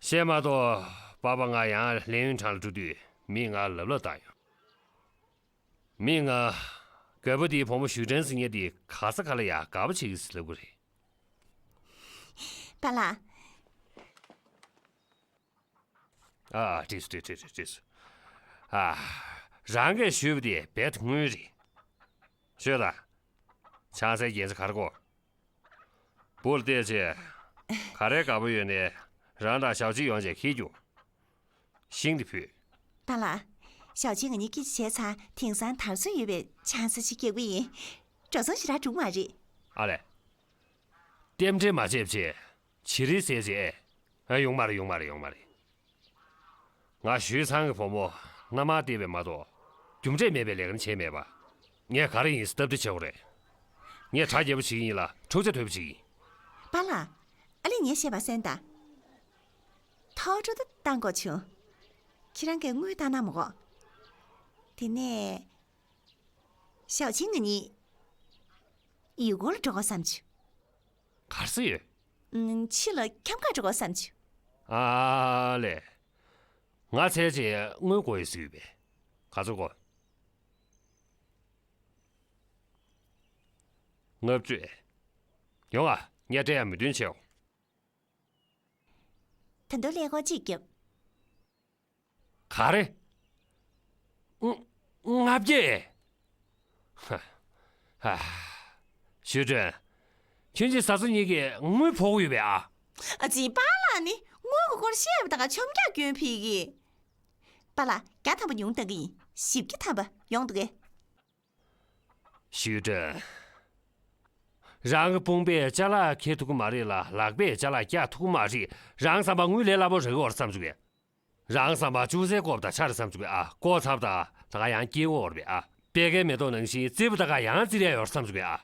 བཤད་མ་གཏོགས་པཱ་པ་ང་ཡང་ལས་ཡུན་གྲངས་ལ་འགྲོ་དུས་མིས་ང་ལབ་ལབ་བཏང་ཡོང་། མིས་ང་རྒད་པོ་དེའི་བུ་མོ་ཞུས་ཀྲན་ཟེར་མཁན་དེ་ག་ས་ག་ལ་ཡ་དགའ་པོ་བྱེད་ཀྱི་ཟེར་ལབ་གི་རེད། པཱ་ལགས། ཨ། ཨ། འགྲིག་སོང་། འགྲིག་འགྲིག་འགྲིག་འགྲིག་སོང་། ཨ། རང་གིས་ཞུས་པ་དེ་རྦད་དེ་དངུལ་རེད། ཤོད་དང་། ཆང་སའི་རྒྱན་ཆ་ག་རེ་དགོས། བུ་ལ་བལྟས་བྱས། ག་རེ་དགའ་པོ་ཡོད་ནའི་རང་དང་ཞའོ་ཆི་ཡོང་བྱས་འཁྱེར་རྒྱུགས། ཤིང་དེ་ཕུལ། པཱ་ལགས། ཞའོ་ཆི་ང་གཉིས་སྐད་ཆ་བྱས་ཚར། དེང་སང་དར་སྲོལ་ཡོད་པའི་ཆང་ས་ཞིག་རྒྱག་གི་ཡིན། འགྲོ་སོང་ཞེ་དྲག་འགྲོ་གི་མ་རེད། ཨ་ལས། རྟེན་འབྲེལ་མ་བྱས་བྱས། བྱི་རིལ་ཟས་བྱས། ཨ། ཡོང་མ་རེད། ཡོང་མ་རེད། ཡོང་མ་རེད། ང་ཞུས་ཚང་གི་བུ་མོ་མནའ་མར་བསྡད་པ་མ་གཏོགས། རྒྱུ་འབྲས་མེད་པའི་ལས་ཀ་ནི་བྱས་མེད་པ། ངས་ག་རེ་ཡིན་སྟབས་བདེ་བྱེད་དགོས་རེད། ངས་གྲ་རྒྱས་པོ་བྱེད་ཀྱི་ཡིན་ལ་འཁྲུག་ཆ་དོད་པོ་བྱེད་ཀྱི་ཡིན། པཱ་ལགས། ཨ་ལས་ངས་བཤད་པ་གསན་དང་། ཐོག་འགྲོ་ད་བཏང་དགོས་བྱུང་། ཁྱེད་རང་གིས་དངུལ་བཏང་གནང་མ་དགོས། དེ་ནས། ཞའོ་ཆི་ང་གཉིས། ཡུལ་སྐོར་ལ་འགྲོ་དགོས་བསམ་བྱུང་། ག་རེ་ཟེར་ཡོད། ཕྱི་ལ་འཁྱམ་ག་འགྲོ་དགོས་བསམ་བྱུང་། ཨ་ལས། ང་ཚེ་གཅིག་དངུལ་དགོས་ཡོད་ཟེར་ཡོད་པས། ག་ཚོད་དགོས། ལྔ་བཅུ། ཡོང་ཨ། ངས་སྤྲད་ཡ་མོས་མཐུན་བྱེད་འོ། ད་དུང་ཀླད་ཀོར་གཅིག་བརྒྱབ། ག་རེ། ལྔ་བརྒྱ། ཧ། ཧ། ཞུས་ཀྲན། ཁྱོད་ཀྱིས་བཟའ་ཚོ་གཉིས་ཀྱི་དངུལ་ཕོག་ཡོད་པས་ཨ། ཨ་ཙི། པཱ་ལགས་ནི་དངུལ་གྱི་སྐོར་བཤད་པ་དང་ཆོམ་རྒྱག་སྐྱོན་ཕིག་གི། པཱ་ལགས་བརྒྱ་ཐམ་པ་ཉུང་བཏང་གི་ཡིན། བཞི་བརྒྱ་ཐམ་པ་ཡོང་འདུག་གས། ཞུས་ཀྲན། རང་གི་དཔུང་པས་ཅ་ལག་འཁྱེར་ཐུབ་ཀྱི་མ་རེད་ལ། ལག་པས་ཅ་ལག་བཀྱག་ཐུབ་ཀྱི་མ་རེད། རང་བསམ་པ་དངུལ་ལས་སླ་པོ་རག་གི་ཡོད་རེད་བསམ་བྱུང་གས། རང་བསམ་པ་ཅུང་ཟད་བཀོག་པ་དང་ཆ་རེད་བསམ་བྱུང་གས་ཨ། བཀོག་ཚར་བ་དང་ད་ག་ཡང་སྐྱེ་གི་ཡོད་རེད་པས་ཨ། པད་ཀའི་མེ་ཏོག་ནང་བཞིན་བརྩེ་བ་ད་ག་ཡང་བརྩི་རེ་ཡོད་རེད་བསམ་བྱུང་གས་ཨ།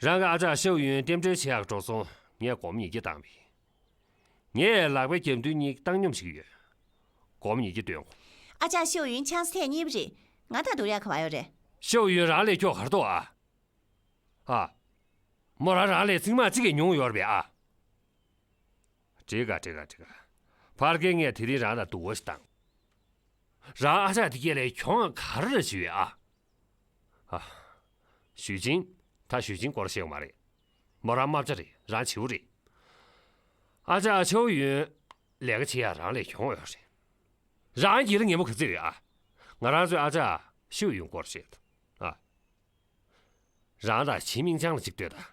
རང་གི་ཨ་ཅག་ཤའོ་ཡུན་རྟེན་འབྲེལ་བྱེད་ཡག་འགྲོ་སོང་ངས་སྒོར་མོ་ཉིས་བརྒྱ་བཏང་བས། ངས་ལག་པའི་རྒྱབ་མདུན་གཉིས་བཏང་སྙོམས་བྱེད་ཀྱི་ཡོད། སྒོར་མོ་ཉིས་བརྒྱ་སྟོན་དགོས། ཨ་ཅག་ཤའོ་ཡུན་ཆང་ས་ཐེངས་གཉིས་པ་རེད། ང་ད་དུང་ཡག་ག་བ་ཡོད་རེད། ཤའོ་ཡུན་རང་ལས་མགྱོགས་ག་རེ་འདུག་ཨ། ཨ། མོ་རང་རང་ལས་ཚིག་མ་གཅིག་གིས་ཉུང་ཡོད་རེད་པས་ཨ། འགྲིག་ག་འགྲིག་ག་འགྲིག་ག་ཕར་རྒྱལ་ངས་དེ་རིང་རང་ལ་སྡུག་པོ་ཞིག་བཏང་། རང་ཨ་ཅག་དེ་སྐད་ལས་གྱོང་ག་རེ་རེ་བྱེད་ཡོད་ཨ། ཨ། ཞུས་ཅིན། ད་ཞུས་ཅིན་སྐོར་བཤད་ཡོད་མ་རེད། མོ་རང་དམར་ཆ་རེད། རང་བྱིའུ་རེད། ཨ་ཅག་ཆའོ་ཡུན་ལས་ཀ་བྱེད་ཡ་རང་ལས་གྱོང་ཡོད་རེད། རང་ཡིད་ལ་ངན་པོ་ག་ཚོད་ཡོད་ཨ། ང་རང་ཚོའི་ཨ་ཅག་ཤིའུ་ཡུན་སྐོར་བཤད་ཨ། རང་དང་ཆིན་མིང་ཅང་ལ་གཅིག་ལྟོས་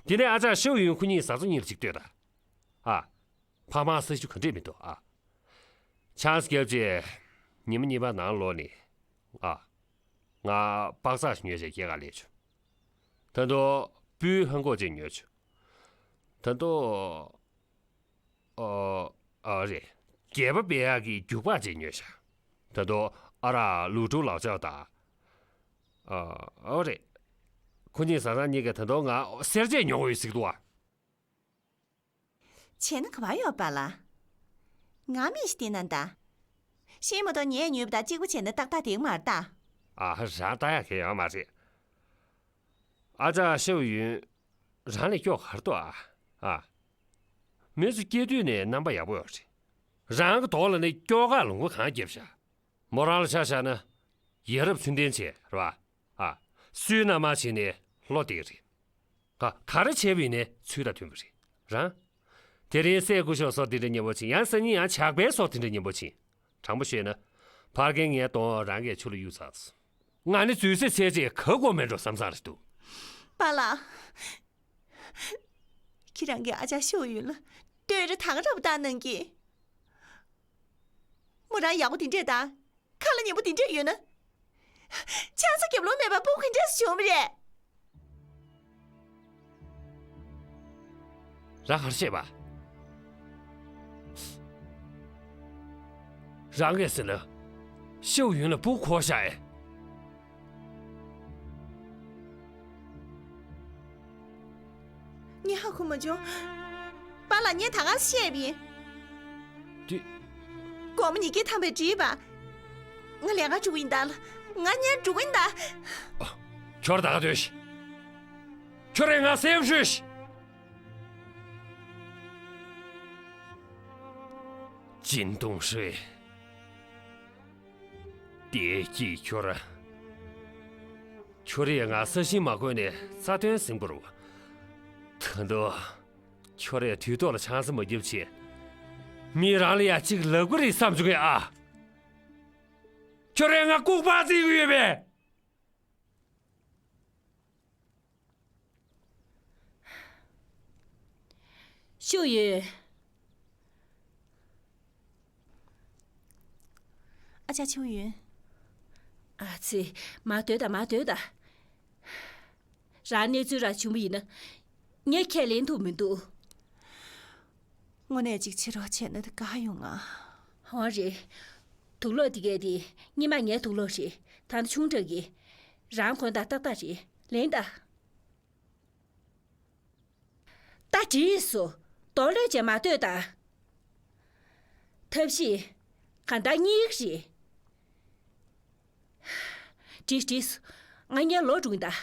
དང་། དེ་ནས་ཨ་ཅག་ཤིའུ་ཡུན་ཁོ་གཉིས་བཟའ་ཚོ་གཉིས་ལ་གཅིག་ལྟོས་དང་། ཨ། ཕ་མ་ས་ཞུ་ག་འདྲས་མི་འདུག་ཨ། ཆང་ས་བརྒྱབ་རྗེས་ཉི་མ་གཉིས་པ་ནང་ལོགས་ནས་ཨ། ང་པག་ཙག་ཞིག་ཉོས་བྱས་སྐྱེས་ཁ་ལས་བྱུང་། ད་དུང་སྤུའི་ཧན་གོག་ཅིག་ཉོས་བྱུང་། ད་དུང་། ཨོ། ཨོ་རེད། སྒལ་པ་སྦས་ཡག་གི་རྒྱུག་པ་ཅིག་ཉོས་ཤག་ད་དུང་ཨ་རག་ལུག་ཕྲུག་ལག་ལྕགས་དང་། ཨོ། ཨོ་རེད། ཁོ་གཉིས་བཟའ་ཚང་གཉིས་ཀས་ད་དུང་ང་སེར་ཆས་ཉོ་དགོས་ཡོད་ཟེར་གི་འདུག་ཨ། བྱས་ན་ག་པར་ཡོད་པ་ལ། ང་མི་ཞིག་བལྟས་ན་འདའ། ཤེས་མ་གཏོགས་ངས་ཉོས་པ་དང་གཅིག་པ་བྱས་ན་ཏག་ཏག་བསྡད་ཀྱི་མ་རེད་ད། ཨ། རང་ལྟ་ཡག་གི་ཡོད་མ་རེད། ཨ་ཅག་ཤའོ་ཡུན། རང་ལས་སྐྱོ་གར་འདུག་ཨ། ཨ། མི་ཚོ་སྐྱེས་དུས་ནས་རྣམ་པ་ཡག་པོ་ཡོད་རེད། རང་གི་ཐོག་ལ་ནི་སྐྱོ་གར་ལུང་པ་གང་བརྒྱབ་ཤག་མོ་རང་ལ་ཆ་བཞག་ན། ཡ་རབས་ཚུལ་ལྡན་བྱས་རེད་པ། ཨ། སུའི་མནའ་མ་བྱས་ནས་ལོ་བསྡད་རེད། ཨ། ག་རེ་བྱས་པ་ཡིན་ནའི་ཚུལ་དང་མཐུན་པ་རེད། རང་། དེ་རིང་སྲས་སྐུ་ཞབས་སོ་དེ་འདྲ་མཉེས་པོ་བྱིན། ཡང་སང་ཉིན་ཡང་ཇག་པའི་སོ་དེ་འདྲ་མཉེས་པོ་བྱིན། དྲང་པོ་བཤད་ན། ཕར་རྒན་ངའི་གདོང་རང་གིས་ཆུ་ལ་གཡུག་ཚར་སོང་། ང་ནི་རྫུན་བཤད་ཚད་ཅིག་ག་དགོས་མེད་འགྲོ་བསམ་བསམ་རེད་འདུག་པཱ་ལགས། ཁྱེད་རང་གིས་ཨ་ཅག་ཤའོ་ཡུན་ལ་བསྟོད་ར་ད་ག་འདྲ་པོ་བཏང་གནང་གི། མོ་རང་ཡག་པོ་དེ་འདྲས་དང་། ཁ་ལ་ཉན་པོ་དེ་འདྲས་ཡོད་ན། ཆང་ས་རྒྱབ་ལོང་མེད་པར་སྤུ་གུ་ག་འདྲས་སུ་བྱུང་བ་རེད། རང་ག་རེ་བཤད་པ། རང་གིས་ཟེར་ན། ཤའོ་ཡུན་ལ་སྤུ་གུ་འཁོར་ཤག་ཨེ། ངས་ཧ་གོ་མ་བྱུང་། པཱ་ལགས་ངས་ད་ག་བཤད་པ་ཡིན། དེ། དགོང་མོ་ཉིས་ཀྱི་ཐམ་པས་བྲིས་པ། ང་ལས་ཀ་འགྲོ་གི་ཡིན་ད་ལ། ང་གཉིས་འགྲོ་གི་ཡིན་ད། ཁྱོད་ད་ག་སྡོད་ཤིག་ཁྱོད་རང་ང་སེམས་ཤོད་ཤིག་ཅིན་ཏུང་ཧྲུའེ། བདེ་སྐྱིད་ཁྱོད། ཁྱོད་རེས་ང་ས་ཞིང་མ་བརྐོས་ནས་རྩ་དོན་ཟིན་པ་རེད། ད་དུང་། ཁྱོད་རེས་དུས་ཐོག་ལ་ཆང་ས་མ་བརྒྱབ་བྱས། མི་རང་ལ་ཡ་གཅིག་ལབ་ཀྱི་རེད་བསམ་བྱུང་ངས་ཨ། ཁྱོད་རེས་ང་ལྐུགས་པ་བརྩི་གི་ཡོད་པས། ཤུ་ཡོད། ཨ་ཅག་ཆུང་ཡོད། ཨ་ཙི། མ་སྡོད་ད་མ་སྡོད་ད། རང་གནས་ཚུལ་རང་བྱུང་བ་ཡིན་ན། ངས་ཁས་ལེན་ཐུབ་མི་འདུག་དངོས་གནས་ཅིག་བྱེད་རོགས་བྱས་ན་དགའ་ཡོང་ང་། འོ་རེད། དུག་ལོག་དེ་གས་དེ་སྔོན་མ་ངའི་དུག་ལོག་རེད། ད་ནི་ཆུང་དྲགས་ཀྱི། རང་གོན་སྟངས་ཏག་ཏག་རེད། ལེན་ད། ད་བྲིས་སོ། གདོང་ལོག་བྱས་མ་སྡོད་ད། ཐབས་ཤེས། གང་ལྟར་གཉིས་རེད། བྲིས་བྲིས་སོ། ང་གཉིས་ལོག་འགྲོ་གི་ཡིན་ད།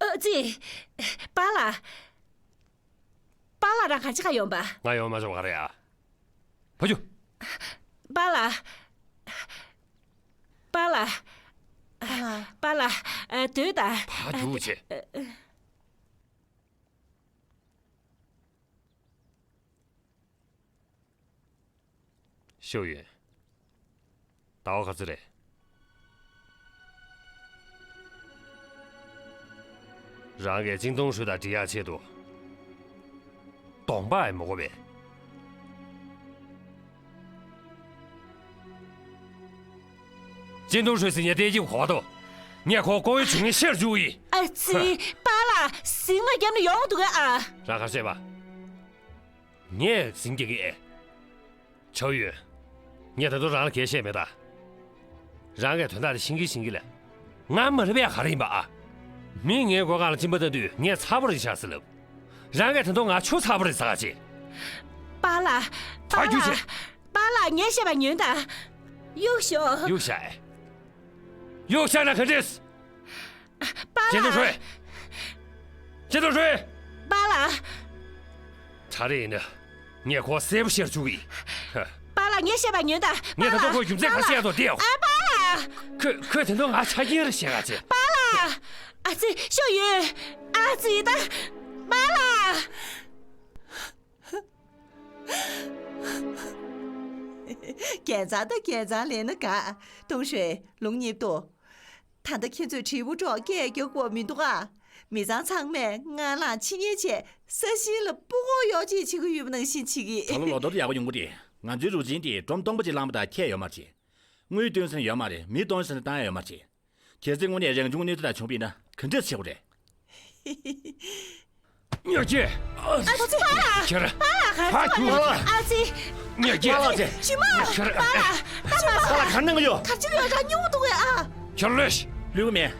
ཨ་ཙི། པཱ་ལགས། པཱ་ལགས་རང་ག་ཅི་ག་ཡོང་པ། ང་ཡོང་མ་ཆོག་ག་རེད་ཨ། ཕ་ཇུ། པཱ་ལགས། པཱ་ལགས། པཱ་ལགས། པཱ་ལགས། ཨ། སྡོད་ད། ཕ་ཇུ་བྱེད། ཤོ་ཡོན། ཟླ་བ་ག་ཚོད་རེད། རང་གིས་ཅིན་ཏུང་ཧྲུའེ་དང་འགྲིག་ཡག་ཆེད་དུ། གདོང་པ་ཡང་མི་དགོས་པས། ཅིན་ཏུང་ཧྲུའེ་ཟེར་མཁན་བལྟས་ཀྱི་གོ་བ་དོ། ངས་ཁོ་ཀོ་ཡི་བྱུང་ངས་ཤེར་བཅུག་ཡིན། ཨ་ཙི། པཱ་ལགས་ཟིང་མ་བརྒྱབ་ན་ཡོང་འདུག་གས་ཨ། རང་ག་རེ་བཤད་པ། ངས་ཟིང་རྒྱག་གི་ཨེ། ཆའོ་ཡུན། ངས་ད་དུང་རང་ལ་གས་བཤད་མེད་ད། རང་གིས་དོན་དག་དེ་ཤེས་ཀྱི་ཤེས་ཀྱི་ལས། ང་མ་ལབ་ཡ་ག་རེ་ཡིན་པ་ཨ། མིས་ངའི་སྒོ་ཁ་ལ་གཅིན་པ་བཏབ་དུས་ངས་ཚ་པོ་རེད་ཤག་ཟེར་ལབ། རང་གིས་ད་དུང་ང་ཆུ་ཚ་པོ་རེད་ཟེར་ག་ཅི། པཱ་ལགས། ད་རྒྱུ་ཆེ། པཱ་ལགས། པཱ་ལགས་ངས་བཤད་པ་ཉོན་དང་། གཡུག་ཤོག་གཡུག་ཤག་ཨེ། གཡུག་ཤག་ན་ག་འདྲས། པཱ་ཅིན་ཏུང་ཧྲུའེ། ལགས། ཅིན་ཏུང་ཧྲུའེ། པཱ་ལགས། ད་རེས་ཡིན་ན་ངས་ཁོ་གསལ་པོ་བཤད་བཅུག་གི་ཡིན། པཱ་ལགས། ངས་བཤད་པ་ཉོན་དང་། ངས་ད་དུང་ཁོའི་རྒྱུ་མཚན་ག་རེ་བཤད་དོ་དེའོ། ཨ་པཱ་ལགས། ཁོས་ཁོས་དེ་དུང་ང་ཆ་རྐྱེན་རེ་བཤད་ག་ཅེ། པཱ་ལགས། ཨ་ཙི་ཤོག་ཡོད། ཨ་ཙི་ད། པཱ་ལགས། རྒྱལ་ཚང་དང་རྒྱལ་ཚང་ལས་ན་དགའ། ཏུང་ཧྲེ་ལུང་གཉིས་ཏོ། ད་ལྟ་ཁྱེད་ཚོས་དྲིལ་བུ་སྒྲོག་སྐད་རྒྱག་དགོས་མི་འདུག་ཨ། མི་ཚང་ཚང་མས་སྔ་ལངས་ཕྱི་ཉལ་བྱས་ས་ཞིང་ལ་སྤུ་གོ་གཡོག་ཅིག་བྱེད་ཀྱི་ཡོད་པ་ནང་བཞིན་བྱེད་ཀྱི། ད་ལོ་ལོ་ཐོ་ཡག་པོ་ཡོང་གི་རེད། ང་ཚོའི་རུ་ཆེན་དེ་སྒྲོམ་སྟོང་པ་ཅིག་བླངས་པ་དང་ཁྱད་ཡོད་མ་རེད། དངུལ་བཏོན་ས་ཡོད་མ་རེད། མི་གཏོང་ས་བཏང་ཡ་ཡོད་མ་རེད། གལ་སྲིད་དངོས་གནས་རང་བྱུང་གནོད་འཚེ་དང་བྱུང་བ་ཡིན་ན་ག་འདྲས་བྱེད་དགོས་རེད། ཉོ་ཀྱེ། ཨ་ཙི། ཁྱེད། པཱ་ལགས། ཕ་ཁྱུ། ཨ་ཙི། ཉོ་ཀྱེ། པཱ་ལགས་ཚེ། ཞུས་མ། ཁྱེད། པཱ་ལགས། པཱ་ལགས་ག་རེ་གནང་གི་ཡོད། ག་ཅི་ཡོད་ར་ཉོ་འདུག་གས་ཨ། ཁྱེད་ལོས། ལུས་མེད།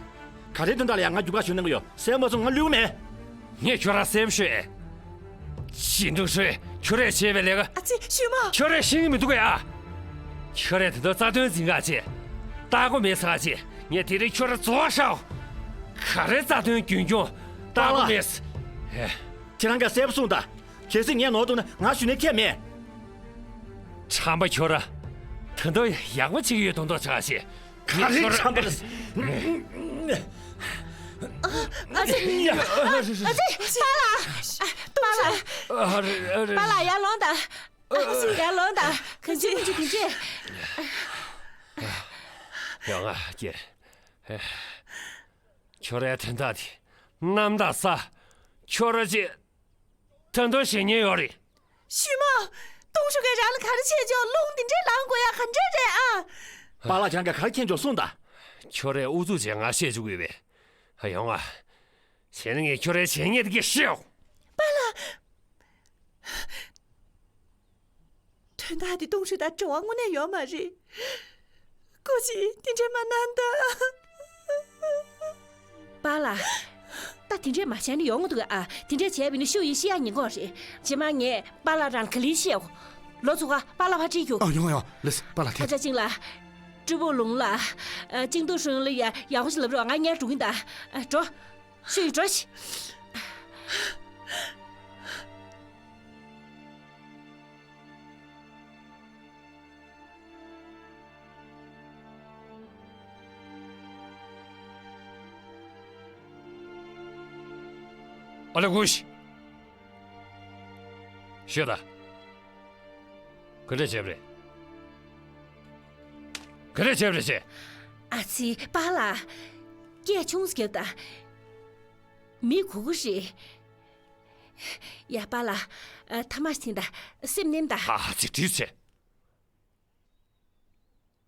ག་རེ་དོན་དག་ལ་ཡང་ང་རྒྱུག་པ་ཞུ་གནང་གི་ཡོད། གསལ་མ་སོང་ང་ལུས་མེད། ངས་ཁྱོད་རང་གསལ་པོ་ཤོད། ཞིན་ཏུང་ཧྲུའེ། ཁྱོད་རས་བྱས་པའི་ལས་ཀ། ཨ་ཙི་ཞུས་མ། ཁྱོད་རས་ཤེས་ཀྱི་མི་འདུག་གས་ཨ། ཁྱོད་རས་དེ་ཚོ་རྩ་དོན་འཛིན་ག་ཅེ། ལྟ་གོ་མེད་ཟེར་ག་ཅེ། ངས་དེ་རིང་ཁྱོད་ར་རྫོགས་ཤག་ག་རེ་རྩ་དོན་རྒྱུན་སྐྱོང་ལྟ་གོ་མེད། ཧེ། ཁྱེད་རང་ག་གསལ་པོ་གསུངས་དང་། གལ་སྲིད་ངས་ནོར་འདུག་ན་ང་ཞུ་ནས་ཁྱད་མེད། ཁྲམ་པ་ཁྱོད་ར། ད་དུང་ཡག་པོ་བྱེད་ཀྱི་ཡོད་མདོག་མདོག་བྱེད་ག་ཅེ། ག་རེ་ཁྲམ་པ་རེད། ཨ་ཙི། ཨ་ཙི། པཱ་ལགས། པཱ་ལགས། པཱ་ལགས་ཡར་ལོངས་དང་། ཨ་ཙི་ཡར་ལོངས་དང་། གང་བྱེད་མི་བྱེད་དེ་བྱེད། ཡོང་ང་ཀྱེ། ཁྱོད་རའི་དོན་དག་དེ་གནམ་དང་ས། ཁྱོད་ར་ཅེ། ད་དུང་ཞེ་ཉེན་ཡོད་རེད། ཞུས་མ། ཏུང་ཧྲུའེ་རང་ལ་ག་རེ་བྱས་ཆོག་རླུང་འདི་འདྲའི་ལངས་དགོས་ཡ་ག་འདྲ་རེད་ཨ། པཱ་ལགས་ཁྱེད་རང་ག་ག་རེ་མཁྱེན་ཆོག་གསུངས་དང་། ཁྱོད་རས་ཨུ་ཚུགས་བྱས་ང་བཤད་བཅུག་གི་ཡོད་པས། ཡོང་ང་། བྱས་ན་ངས་ཁྱོད་རའི་བྱས་ཉེས་དེ་གས་ཤེས་ཡོང་། པཱ་ལགས། དོན་དག་འདི་ཏུང་ཧྲུའེ་དང་འབྲེལ་བ་དངོས་གནས་ཡོད་མ་རེད། སྐུ་མཁྱེན་དེ་འདྲས་མ་གནང་དང་། པཱ་ལགས། ད་དེ་འདྲས་མ་བྱས་ན་ཡོང་གི་འདུག་ཨ། དེ་འདྲས་བྱས་པ་ཡིན་ན་ཤོག་ཡོན་ཤི་ཡ་ཉེན་ཁ་རེད། རྗེས་མ་ངས་པཱ་ལགས་རང་ག་ལེར་བཤད་འོ། ལོ་ཚུགས་ཨ། པཱ་ལགས་ཕར་ཁྲིད་རྒྱུགས། ཨ་ཡོང་ཡོང་ལེས་པཱ་ལགས་ཨ་ཐེ། ཅག་ཅིང་ལགས། ཀྲུ་པུའུ་ལུང་ལགས། ཅིང་ཏུའུ་ཧྲུན་ལ་ཡག་པོ་ཞིག་ལབ་རོགས། ང་ཉལ་འགྲོ་གིན་ད། འགྲོ། ཤོག་ཡོན་འགྲོ་ཤིག་ཨ་ལེ་གུ་ཤི། ཤོད་ད། ག་འདྲ་བྱས་པ་རེད། ག་འདྲ་བྱས་པ་རེད་ཅེ། ཨ་ཙི་པཱ་ལགས། སྐད་ཆུང་ཙམ་རྒྱབ་ད། མི་སྒུག་གི་རེད། ཡ་པཱ་ལགས། ཐ་མག་ཅིག་འཐེན་ད། སེམས་ནེམ་ད། ཨ་ཙི་དྲིས་ཆེ།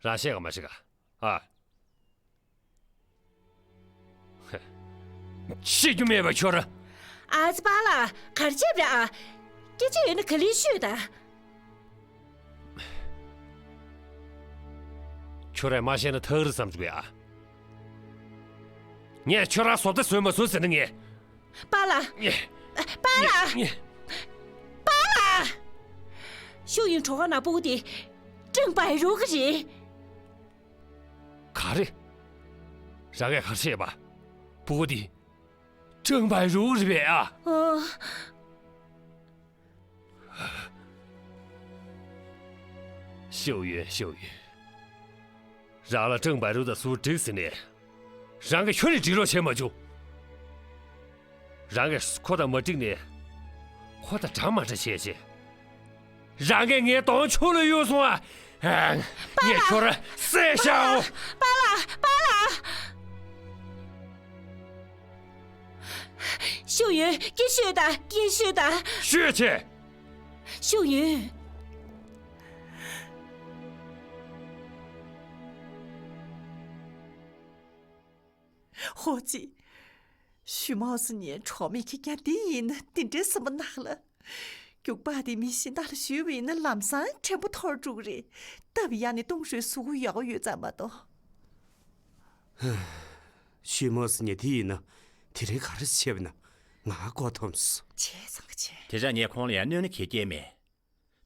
རང་བཤད་ག་མ་བཤད་ག་ཨ། ཧེ། བཤད་རྒྱུ་མེད་པ་ཁྱོད་ར། ཨ་ཙི་པཱ་ལགས་ག་རེ་བྱས་པ་རེད་ཨ། སྐད་ཆ་ཡོད་ན་ག་ལེར་ཤོད་ད། ཁྱོད་རས་མ་བཤད་ན་ཐག་རིང་བསམ་བྱུང་ཡ། ངས་ཁྱོད་ར་བཟོ་ལྟ་བཟོས་མ་བཟོས་ཟེར་ན་ངས། པཱ་ལགས། ངས། པཱ་ལགས། ངས། པཱ་ལགས། ཤོག་ཡོན་གྲོད་ཁོག་ནང་སྤུ་གུ་དེ་ཀྲང་པའི་རུའུ་གི་རེད། ག་རེ། རང་གིས་ག་རེ་བཤད་པ། སྤུ་གུ་དེ་ཀྲང་པའི་རུའུ་རེད་པས་ཨ། ཨོ། ཤོག་ཡོན་ཤོག་ཡོན། རང་ལ་ཀྲང་པའི་རུའུ་དང་སུ་འགྲིག་ཟེར་ནས། རང་གིས་ཁྱོད་ནི་འགྲིག་རོགས་བྱས་མ་བྱུང་། རང་གིས་ཁོ་དང་མ་འགྲིག་ནས། ཁོ་དང་འདྲ་མ་འདྲ་བྱས་བྱས། རང་གིས་ངའི་གདོང་ཕྱོགས་ལ་གཡུགས་སོང་ཨ། ཨ། ངས་ཁྱོད་ར་བསད་བཞག་འོ། པཱ་ལགས། པཱ་ལགས། ཤོག་ཡོན་སྐད་ཤོད་དང་། སྐད་ཤོད་དང་། ཤོད་ཆེ། ཤོག་ཡོན། ཧོ་ཙི། ཞུས་མའོ་སི་ཉིན་གྲོགས་མེད་ཁེར་རྐྱང་འདི་ཡིན་ན་འདི་འདྲའི་སེམས་པ་ནག་ལ། རྒྱུག་པ་དེ་མི་གཞན་དག་ལ་ཞུས་པ་ཡིན་ན་ལམ་སང་ཕྲན་བུ་འཐོར་འགྲོ་གི་རེད། སྟབས་ཡག་ནས་ཏུང་ཧྲུའེ་གཟུགས་པོ་ཡག་པོ་ཡོད་ཙང་མ་གཏོགས། ཞུས་མའོ་སི་ཉིན་དེ་ཡིན་ན་དེ་རིང་ག་རེ་བྱས་པ་ན་ང་མགོ་འཐོམས་སོང་། བྱས་ཙང་ག་བྱས། དེ་ཕྱིར་ངས་ཁོང་ལ་ཡང་གནོད་ན་ཁེ་སྐྱེལ་མེད།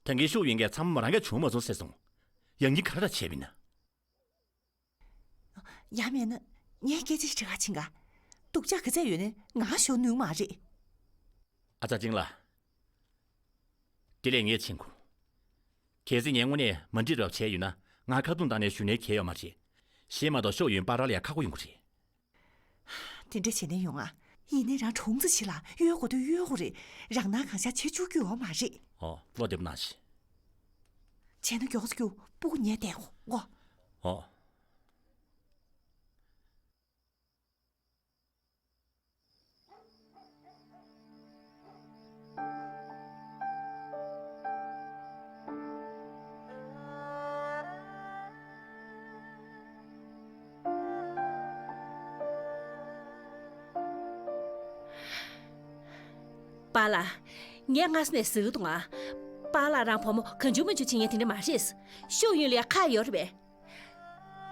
ད་གིན་ཤོག་ཡོན་གྱིས་ཚང་མ་རང་གིས་བྱུང་མ་སོང་ཟེར་སོང་། ཡང་སྙིང་ག་རེ་ད་བྱས་པ་ཡིན་ན། ཡང་མེད་ན་ངས་སྐད་ཆ་ཞིག་དྲི་ག་ཕྱིན་ག་སྡུག་ཅག་ག་ཚད་ཡོད་ནས་ང་ཞོག་ནུས་མ་རེད། ཨ་ཙ་ཅིང་ལགས། དེ་ལས་ངས་ཕྱིན་གོ། གལ་སྲིད་ངས་དངོས་གནས་མ་འགྲིག་རབས་བྱས་ཡོད་ན། ང་ཁ་རྡུང་བཏང་ནས་ཞུ་ནའི་གལ་ཡོད་མ་རེད། གཞན་མ་གཏོགས་ཤོག་ཡོན་པཱ་ལགས་ལ་ཡང་ཁག་པོ་ཡོང་གི་རེད། དེ་འདྲ་བྱས་ན་ཡོང་ཨ། ཡིན་ནའི་རང་གྲོངས་ཙམ་ཞིག་ལ་གཡོལ་དགོས་དུས་གཡོལ་དགོས་རེད། རང་སྣང་གང་ཤར་བྱེད་བཅུག་རྒྱུ་ཡོད་མ་རེད། ཨོ། བློ་བདེ་པོ་གནང་ཞིག་བྱས་ན་མགྱོགས་ཙམ་རྒྱུགས། སྤུ་གུ་ཉལ་བསྡད་གོ། ཨོ། ཨོ། པཱ་ལགས། ངས་སྔ་ས་ནས་ཟེར་གི་འདུག་ཨ། པཱ་ལགས་རང་བུ་མོ་གང་བྱུང་མང་བྱུང་བྱེད་མཁན་དེ་འདྲ་མ་རེད། ཤོག་ཡོན་ལ་ཡ་ཁག་ཡོད་རེད་པས།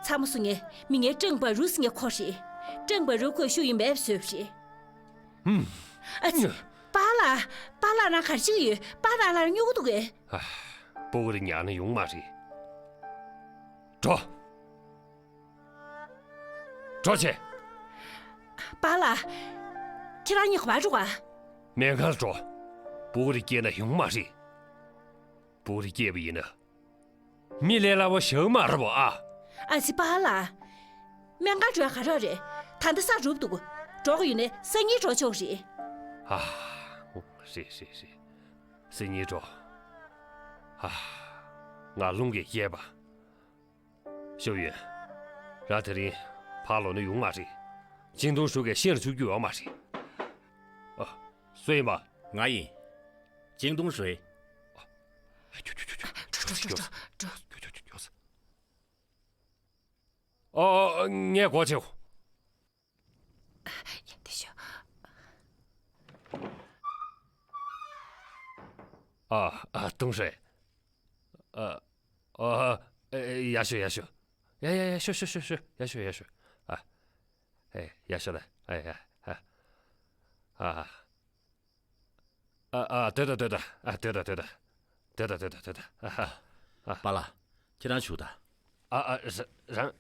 ཚང་མ་སུ་ངས་མི་ངན་ཀྲང་བ་རུ་ཟེར་མཁན་ཁོ་རེད། ཀྲང་བ་རུ་ཁོས་ཤོག་ཡོན་མེད་པ་བཟོས་པ་རེད། ཧུམ། ཨ་ཙི། པཱ་ལགས། པཱ་ལགས་རང་ག་རེ་བྱེད་ཀྱི་ཡོད། པཱ་ལགས་རང་སྨྱོ་གི་འདུག་གས། ཨ། སྤུ་གུ་རེ་ཉར་ན་ཡོང་མ་རེད། འགྲོ། འགྲོ་བྱེད། པཱ་ལགས། ཁྱེད་རང་གཉིས་ཀ་བར་འགྲོ་ག་སྨན་ཁང་འགྲོ། སྤུ་གུ་རེ་སྐྱེས་ན་ཡོང་མ་རེད། སྤུ་གུ་རེ་སྐྱེས་པ་ཡིན་ན། མི་ལས་སླ་བོ་ཞིག་མ་རེད་པ་ཨ། ཨ་ཙི་པཱ་ལགས། སྨན་ཁང་འགྲོ་ཡ་ག་རེ་རེད། ད་ལྟ་ས་རུབ་འདུག་འགྲོ་གི་ཡོད་ན་སང་ཉིན་འགྲོ་ཆོག་རེད། ཨ། རེད་རེད་རེད། སང་ཉིན་འགྲོ། ཨ། ང་རླུང་གིས་བསྐྱེད་པ། ཤོག་ཡོན། རང་དེ་རིང་ཕར་ལོག་ན་ཡོང་མ་རེད། ཅིང་ཏུང་ཧྲུའུ་གིས་ཤི་ན་བཅུག་རྒྱུ་ཡོད་མ་རེད། ཨ། སུ་ཡིན་པ། ང་ཡིན། ཅིང་ཏུང་ཧྲུའུ། འགྲོ་འགྲོ་འགྲོ་འགྲོ་འགྲོ། འགྲོ་འགྲོ་འགྲོ། ཨོ་ཨོ། ངས་སྒོ་ཕྱེའོ། ཡ། འདི་ཤོག་ཨ་ཨ། ཏུང་ཧྲུའུ། ཨ་ཨ། ཡར་ཤོག་ཡར་ཤོག་ཡ་ཡ་ཡ། ཤོག་ཤོག་ཤོག་ཤོག་ཡར་ཤོག་ཡར་ཤོག་ཨ། ཨེ། ཡར་ཤོག་ད། ཨ་ཡ། ཨ་ཨ། ཨ་ཨ། སྡོད་དང་སྡོད་དང་། ཨ། སྡོད་དང་སྡོད་དང་། སྡོད་དང་སྡོད་དང་སྡོད་དང་། ཨ་ཨ། པཱ་ལགས། ཁྱེད་རང་བཞུགས་དང་། ཨ་ཨ། རང་།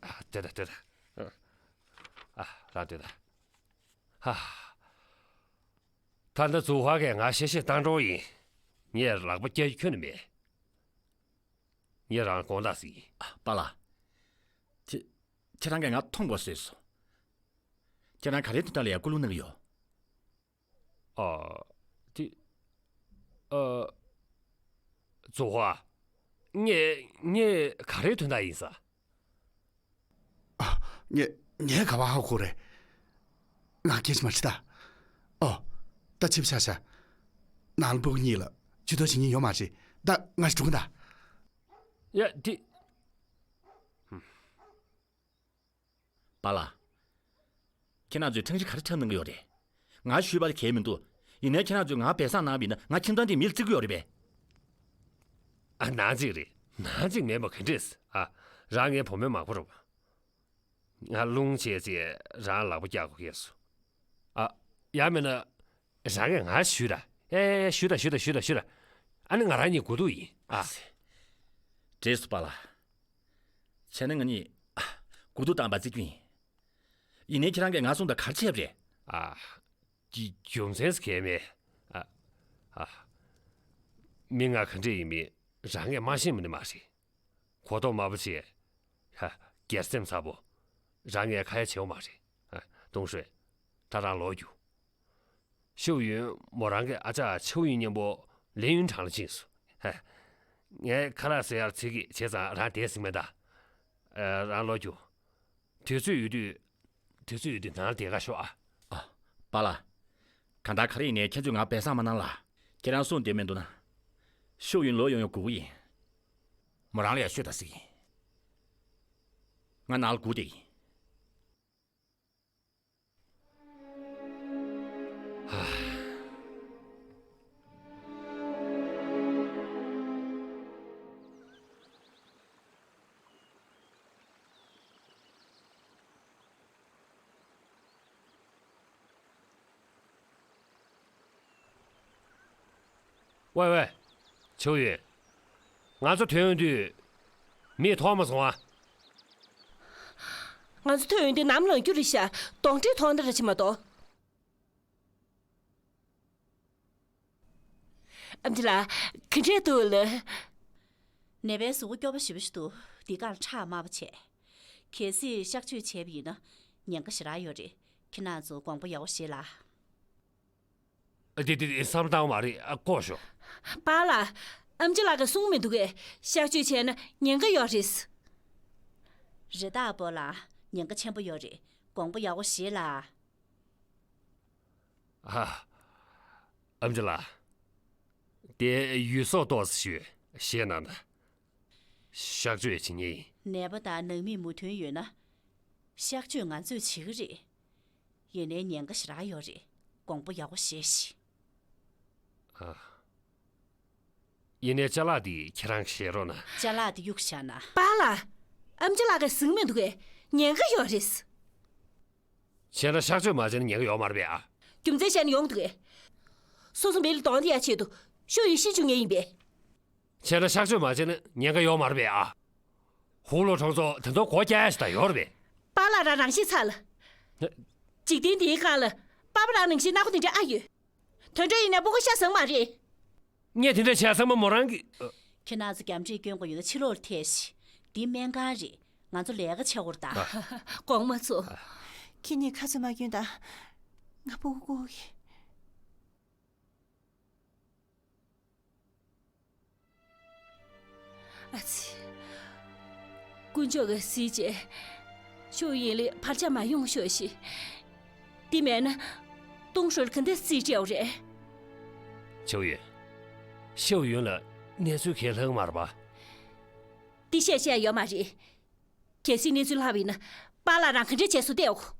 ཨ། སྡོད་དང་སྡོད་དང་། ཨ། རང་སྡོད་དང་། ཧ། ད་ལྟ་ཛུ་ཧྭ་གིས་ང་གཤེ་གཤེ་བཏང་འགྲོ་ཡིན། ངས་ལག་པ་བཀྱག་རྒྱུ་ཁྱོན་ནས་མེད། ངས་རང་དགོངས་དག་ཟིག་ཡིན། ཨ། པཱ་ལགས། ཁྱེད། ཁྱེད་རང་གིས་ང་མཐོང་དགོས་ཟེར་སོང་། ཁྱེད་རང་ག་རེའི་དོན་དག་ལ་ཡང་སྐུལ་སློང་གནང་གི་ཡོད། ཨ། དེ། ཨ། ཛུ་ཧྭ། ངས། ངས་ག་རེའི་དོན་དག་ཡིན་ས། ཨ། ངས། ངས་ག་པར་ཧ་གོ་རེད། ང་སྐད་ཆ་མ་དྲིས་ད། ཨོ། ད་ཕྱི་པོ་ཆགས་ཤག་ནང་ལ་སྤུ་གུ་གཉིས་ལ་ཇུས་གཏོགས་བྱེད་མཁན་ཡོད་མ་རེད། ད་ང་ཞིག་འགྲོ་གི་ད། ཡ། དེ། པཱ་ལགས། ཁྱེད་རང་ཚོས་ཐང་ཤིང་ག་རེ་འཁྲབ་གནང་གི་ཡོད་རེད། ང་ཞུས་པ་ལ་གལ་མི་འདུག་ཡིན་ནའི་ཁྱེད་རང་ཚོས་ང་བེ་སང་གནང་བ་ཡིན་ན་ང་ཁྱིམ་ཚང་འདི་མིར་བརྩི་གི་ཡོད་རེད་པས། ཨ། ནང་གཅིག་རེད། ནང་གཅིག་མེད་པ་ག་འདྲས། ཨ། རང་ངའི་བུ་མོའི་མག་པ་རེད་པ། ང་རླུང་ཆེ་ཚེ་རང་ལག་པ་བཀྱག་དགོས་ཀྱི་སོ། ཨ། ཡང་མིན་ན། རང་གིས་ང་ཞུས་ར། ཡ་ཡ་ཡ། ཞུས་དང་ཞུས་དང་ཞུས་དང་ཞུས་དང་། ཨ་ནི་ང་རང་གཉིས་དགུ་ཐུག་ཡིན། ཨ། བྲེས་སོ་པཱ་ལགས། བྱས་ན་ང་གཉིས། ཨ། དགུ་ཐུག་བཏང་བ་བརྩི་རྒྱུ་ཡིན། ཡིན་ནའི་ཁྱེད་རང་གིས་ང་གསུངས་དང་ག་རེ་བྱས་པ་རེད། ཨ། གི་རྒྱུ་མཚན་ཟེར་གྱི་མེད། ཨ། ཨ། མི་ང་ག་འདྲས་ཡིན་མིན་རང་གིས་མ་ཤེས་མིན་ནི་མ་རེད། གོ་རྟོགས་དམའ་པོ་བྱས། ཧ། སྒེར་སེམས་ཚ་པོ། རང་ངས་ཁ་ཡ་བྱེད་འོ་མ་རེད། ཨ། ཏུང་ཧྲུའུ། ད་རང་ལོག་རྒྱུགས། ཤོག་ཡོན་མོ་རང་གི་ཨ་ཅག་ཆའོ་ཡུན་མཉམ་པོ་ལིན་ཡུན་ཁྲང་ལ་ཕྱིན་སོང་། ཧ། ངས་ཁ་ལག་ཟ་ཡར་ཚིག་གིས་བྱས་ཙང་རང་བསྡད་ཟིན་མེད་ད། ཨ། རང་ལོག་རྒྱུགས། དུས་ཚོད་ཡོད་དུས། དུས་ཚོད་ཡོད་དུས་ནང་ལ་བསྡད་ག་ཤོག་ཨ། ཨ། པཱ་ལགས། གང་ལྟར་ག་རེ་ཡིན་ནའི་ཁྱེད་ཚོས་ང་བེ་སང་མ་གནང་ལ། ཁྱེད་རང་གསུངས་བསྡད་མི་འདུག་ན། ཤོག་ཡུན་ལོག་ཡོང་ཡོང་སྒུག་གི་ཡིན། མོ་རང་ལ་ཡང་ཤོད་དང་ཟེར་གྱི་ཡིན། ང་ནང་ལ་སྒུག་བསྡད་ཀྱི་ཡིན། ཝེ་ཝེ། ཆའོ་ཡུན། ང་ཚོ་ཐོན་དུས་མིག་མཐོང་མ་སོང་ཨ། ང་ཚོ་ཐོན་དུས་ནམ་ལངས་རྒྱུ་རེད་ཤག་གདོན་འདྲེ་མཐོང་འདྲ་ར་ཅིག་མ་གཏོགས། ཨ་མ་ལགས། ག་འདྲས་འདུག་ལགས། ནད་པའི་གཟུགས་པོ་སྐྱོ་པོ་ཞེ་པོ་ཞིག་འདུག་འདི་གར་ཁྲག་དམར་པོ་བྱས། གལ་སྲིད་གཤག་བཅོས་བྱས་པ་ཡིན་ན་ཉེན་ཁ་ཞེ་དྲག་ཡོད་རེད། ཁྱེད་རང་ཚོ་དགོངས་པ་ཡག་པོ་བཞེས་ལ། ཨ། དེ་དེ་དེ་བསམ་བློ་བཏང་བ་མ་རེད། ཨ། ལྐོག་ཤོག་པཱ་ལགས། ཨེམ་ཆི་ལགས་ཀྱིས་གསུངས་མི་འདུག་གས། གཤག་བཅོས་བྱས་ན་ཉེན་ཁ་ཡོད་རེད། རེད་ད་པཱ་ལགས། ཉེན་ཁ་ཆེན་པོ་ཡོད་རེད། དགོངས་པ་ཡག་པོ་བཞེས་ལ། ཨ། ཨེམ་ཆི་ལགས། དེ་ཡུལ་སྲོག་ཏོག་ཙམ་ཞུ་ཞེད་སྣང་དང་། གཤག་བཅོས་བྱེད་ངེས་ཡིན། ནད་པ་དང་ནང་མིས་མོས་མཐུན་ཡོད་ན། གཤག་བཅོས་ང་ཚོས་བྱེད་ཀྱི་རེད། ཡིན་ནའི་ཉེན་ཁ་ཞེ་དྲག་ཡོད་རེད། དགོངས་པ་ཡག་པོ་བཞེས་ཤིག་ཨ། ཡིན་ནའི་ཅ་ལག་འདི་ཁྱེད་རང་གིས་བཞེས་རོགས་གནང་། ཅ་ལག་འདི་གཡུགས་བཞག་ན། པཱ་ལགས། ཨེམ་ཆི་ལགས་ཀྱིས་ཟིན་མི་འདུག་གས། ཉེན་ཁ་ཡོད་རེད། བྱས་ན་གཤག་བཅོས་མ་བྱས་ན་ཉེན་ཁ་ཡོད་མ་རེད་པས་ཨ། རྒྱུ་མཚན་བཤད་ན་ཡོང་འདུག་གས། སོ་སོ་མི་ལ་གདོང་གཏད་ཡ་ཆེད་དུ་ཤོ་ཡི་ཤི་བཅུག་ངེས་ཡིན་པས། བྱས་ན་གཤག་བཅོས་མ་བྱས་ན་ཉེན་ཁ་ཡོད་མ་རེད་པས་ཨ། ཧུའུ་ལོ་གྲོང་ཚོ་དེ་ཚོ་སྒོ་རྒྱག་ཡ་ཞིག་ད་ཡོད་རེད་པས། པཱ་ལགས་རང་རང་ཤེས་ཚར་ལ། ཧ། འཇིག་རྟེན་འདིའི་སྒང་ལ་པཱ་པ་རང་ནང་བཞིན་སྣ་ཁོ་དེ་འདྲ་ཨ་ཡོད། དོན་འགྲོ་ཡིན་ན་སྤུ་གུ་ཤ་ཟ་གི་མ་རེད། ངས་དེ་འདྲ་བྱས་ཚང་མ་མོ་རང་གི། ཨ། ཁྱེད་རང་ཚོ་རྒྱམ་འདྲེས་སྐྱོན་དགོས་ཡོད་ན་ཕྱི་ལོགས་ལ་ཐད་ཤིག་འདི་སྨན་ཁང་རེད། ང་ཚོ་ལས་ཀ་བྱེད་དགོས་རེད་ད། ཨ། གོང་མ་ཚོ། ཁྱེད་གཉིས་ཁ་རྩང་མ་སྐྱོན་དང་། ང་སྤུ་གུ་སྒུག་གི། ཨ་ཙི། དཀོན་མཆོག་གིས་གཟིགས་བྱས། ཤོ་ཡིན་ལི་བར་ཆད་མ་ཡོང་ཤོག་ཤིག་འདི་མེད་ན། ཏུང་ཧྲོལ་ག་འདྲ་རྩིས་སྤྲད་རེད། ཆའོ་ཡུན། ཤའོ་ཡུན་ལ་གནས་ཚུལ་གང་ལྷག་མ་རེད་པ། འདི་བཤད་བཤད་ཡོད་མ་རེད། གལ་སྲིད་གནས་ཚུལ་ལྷག་པ་ཡིན་ན། པཱ་ལགས་རང་ག་འདྲ་བྱས་སུ་བལྟས་འོ།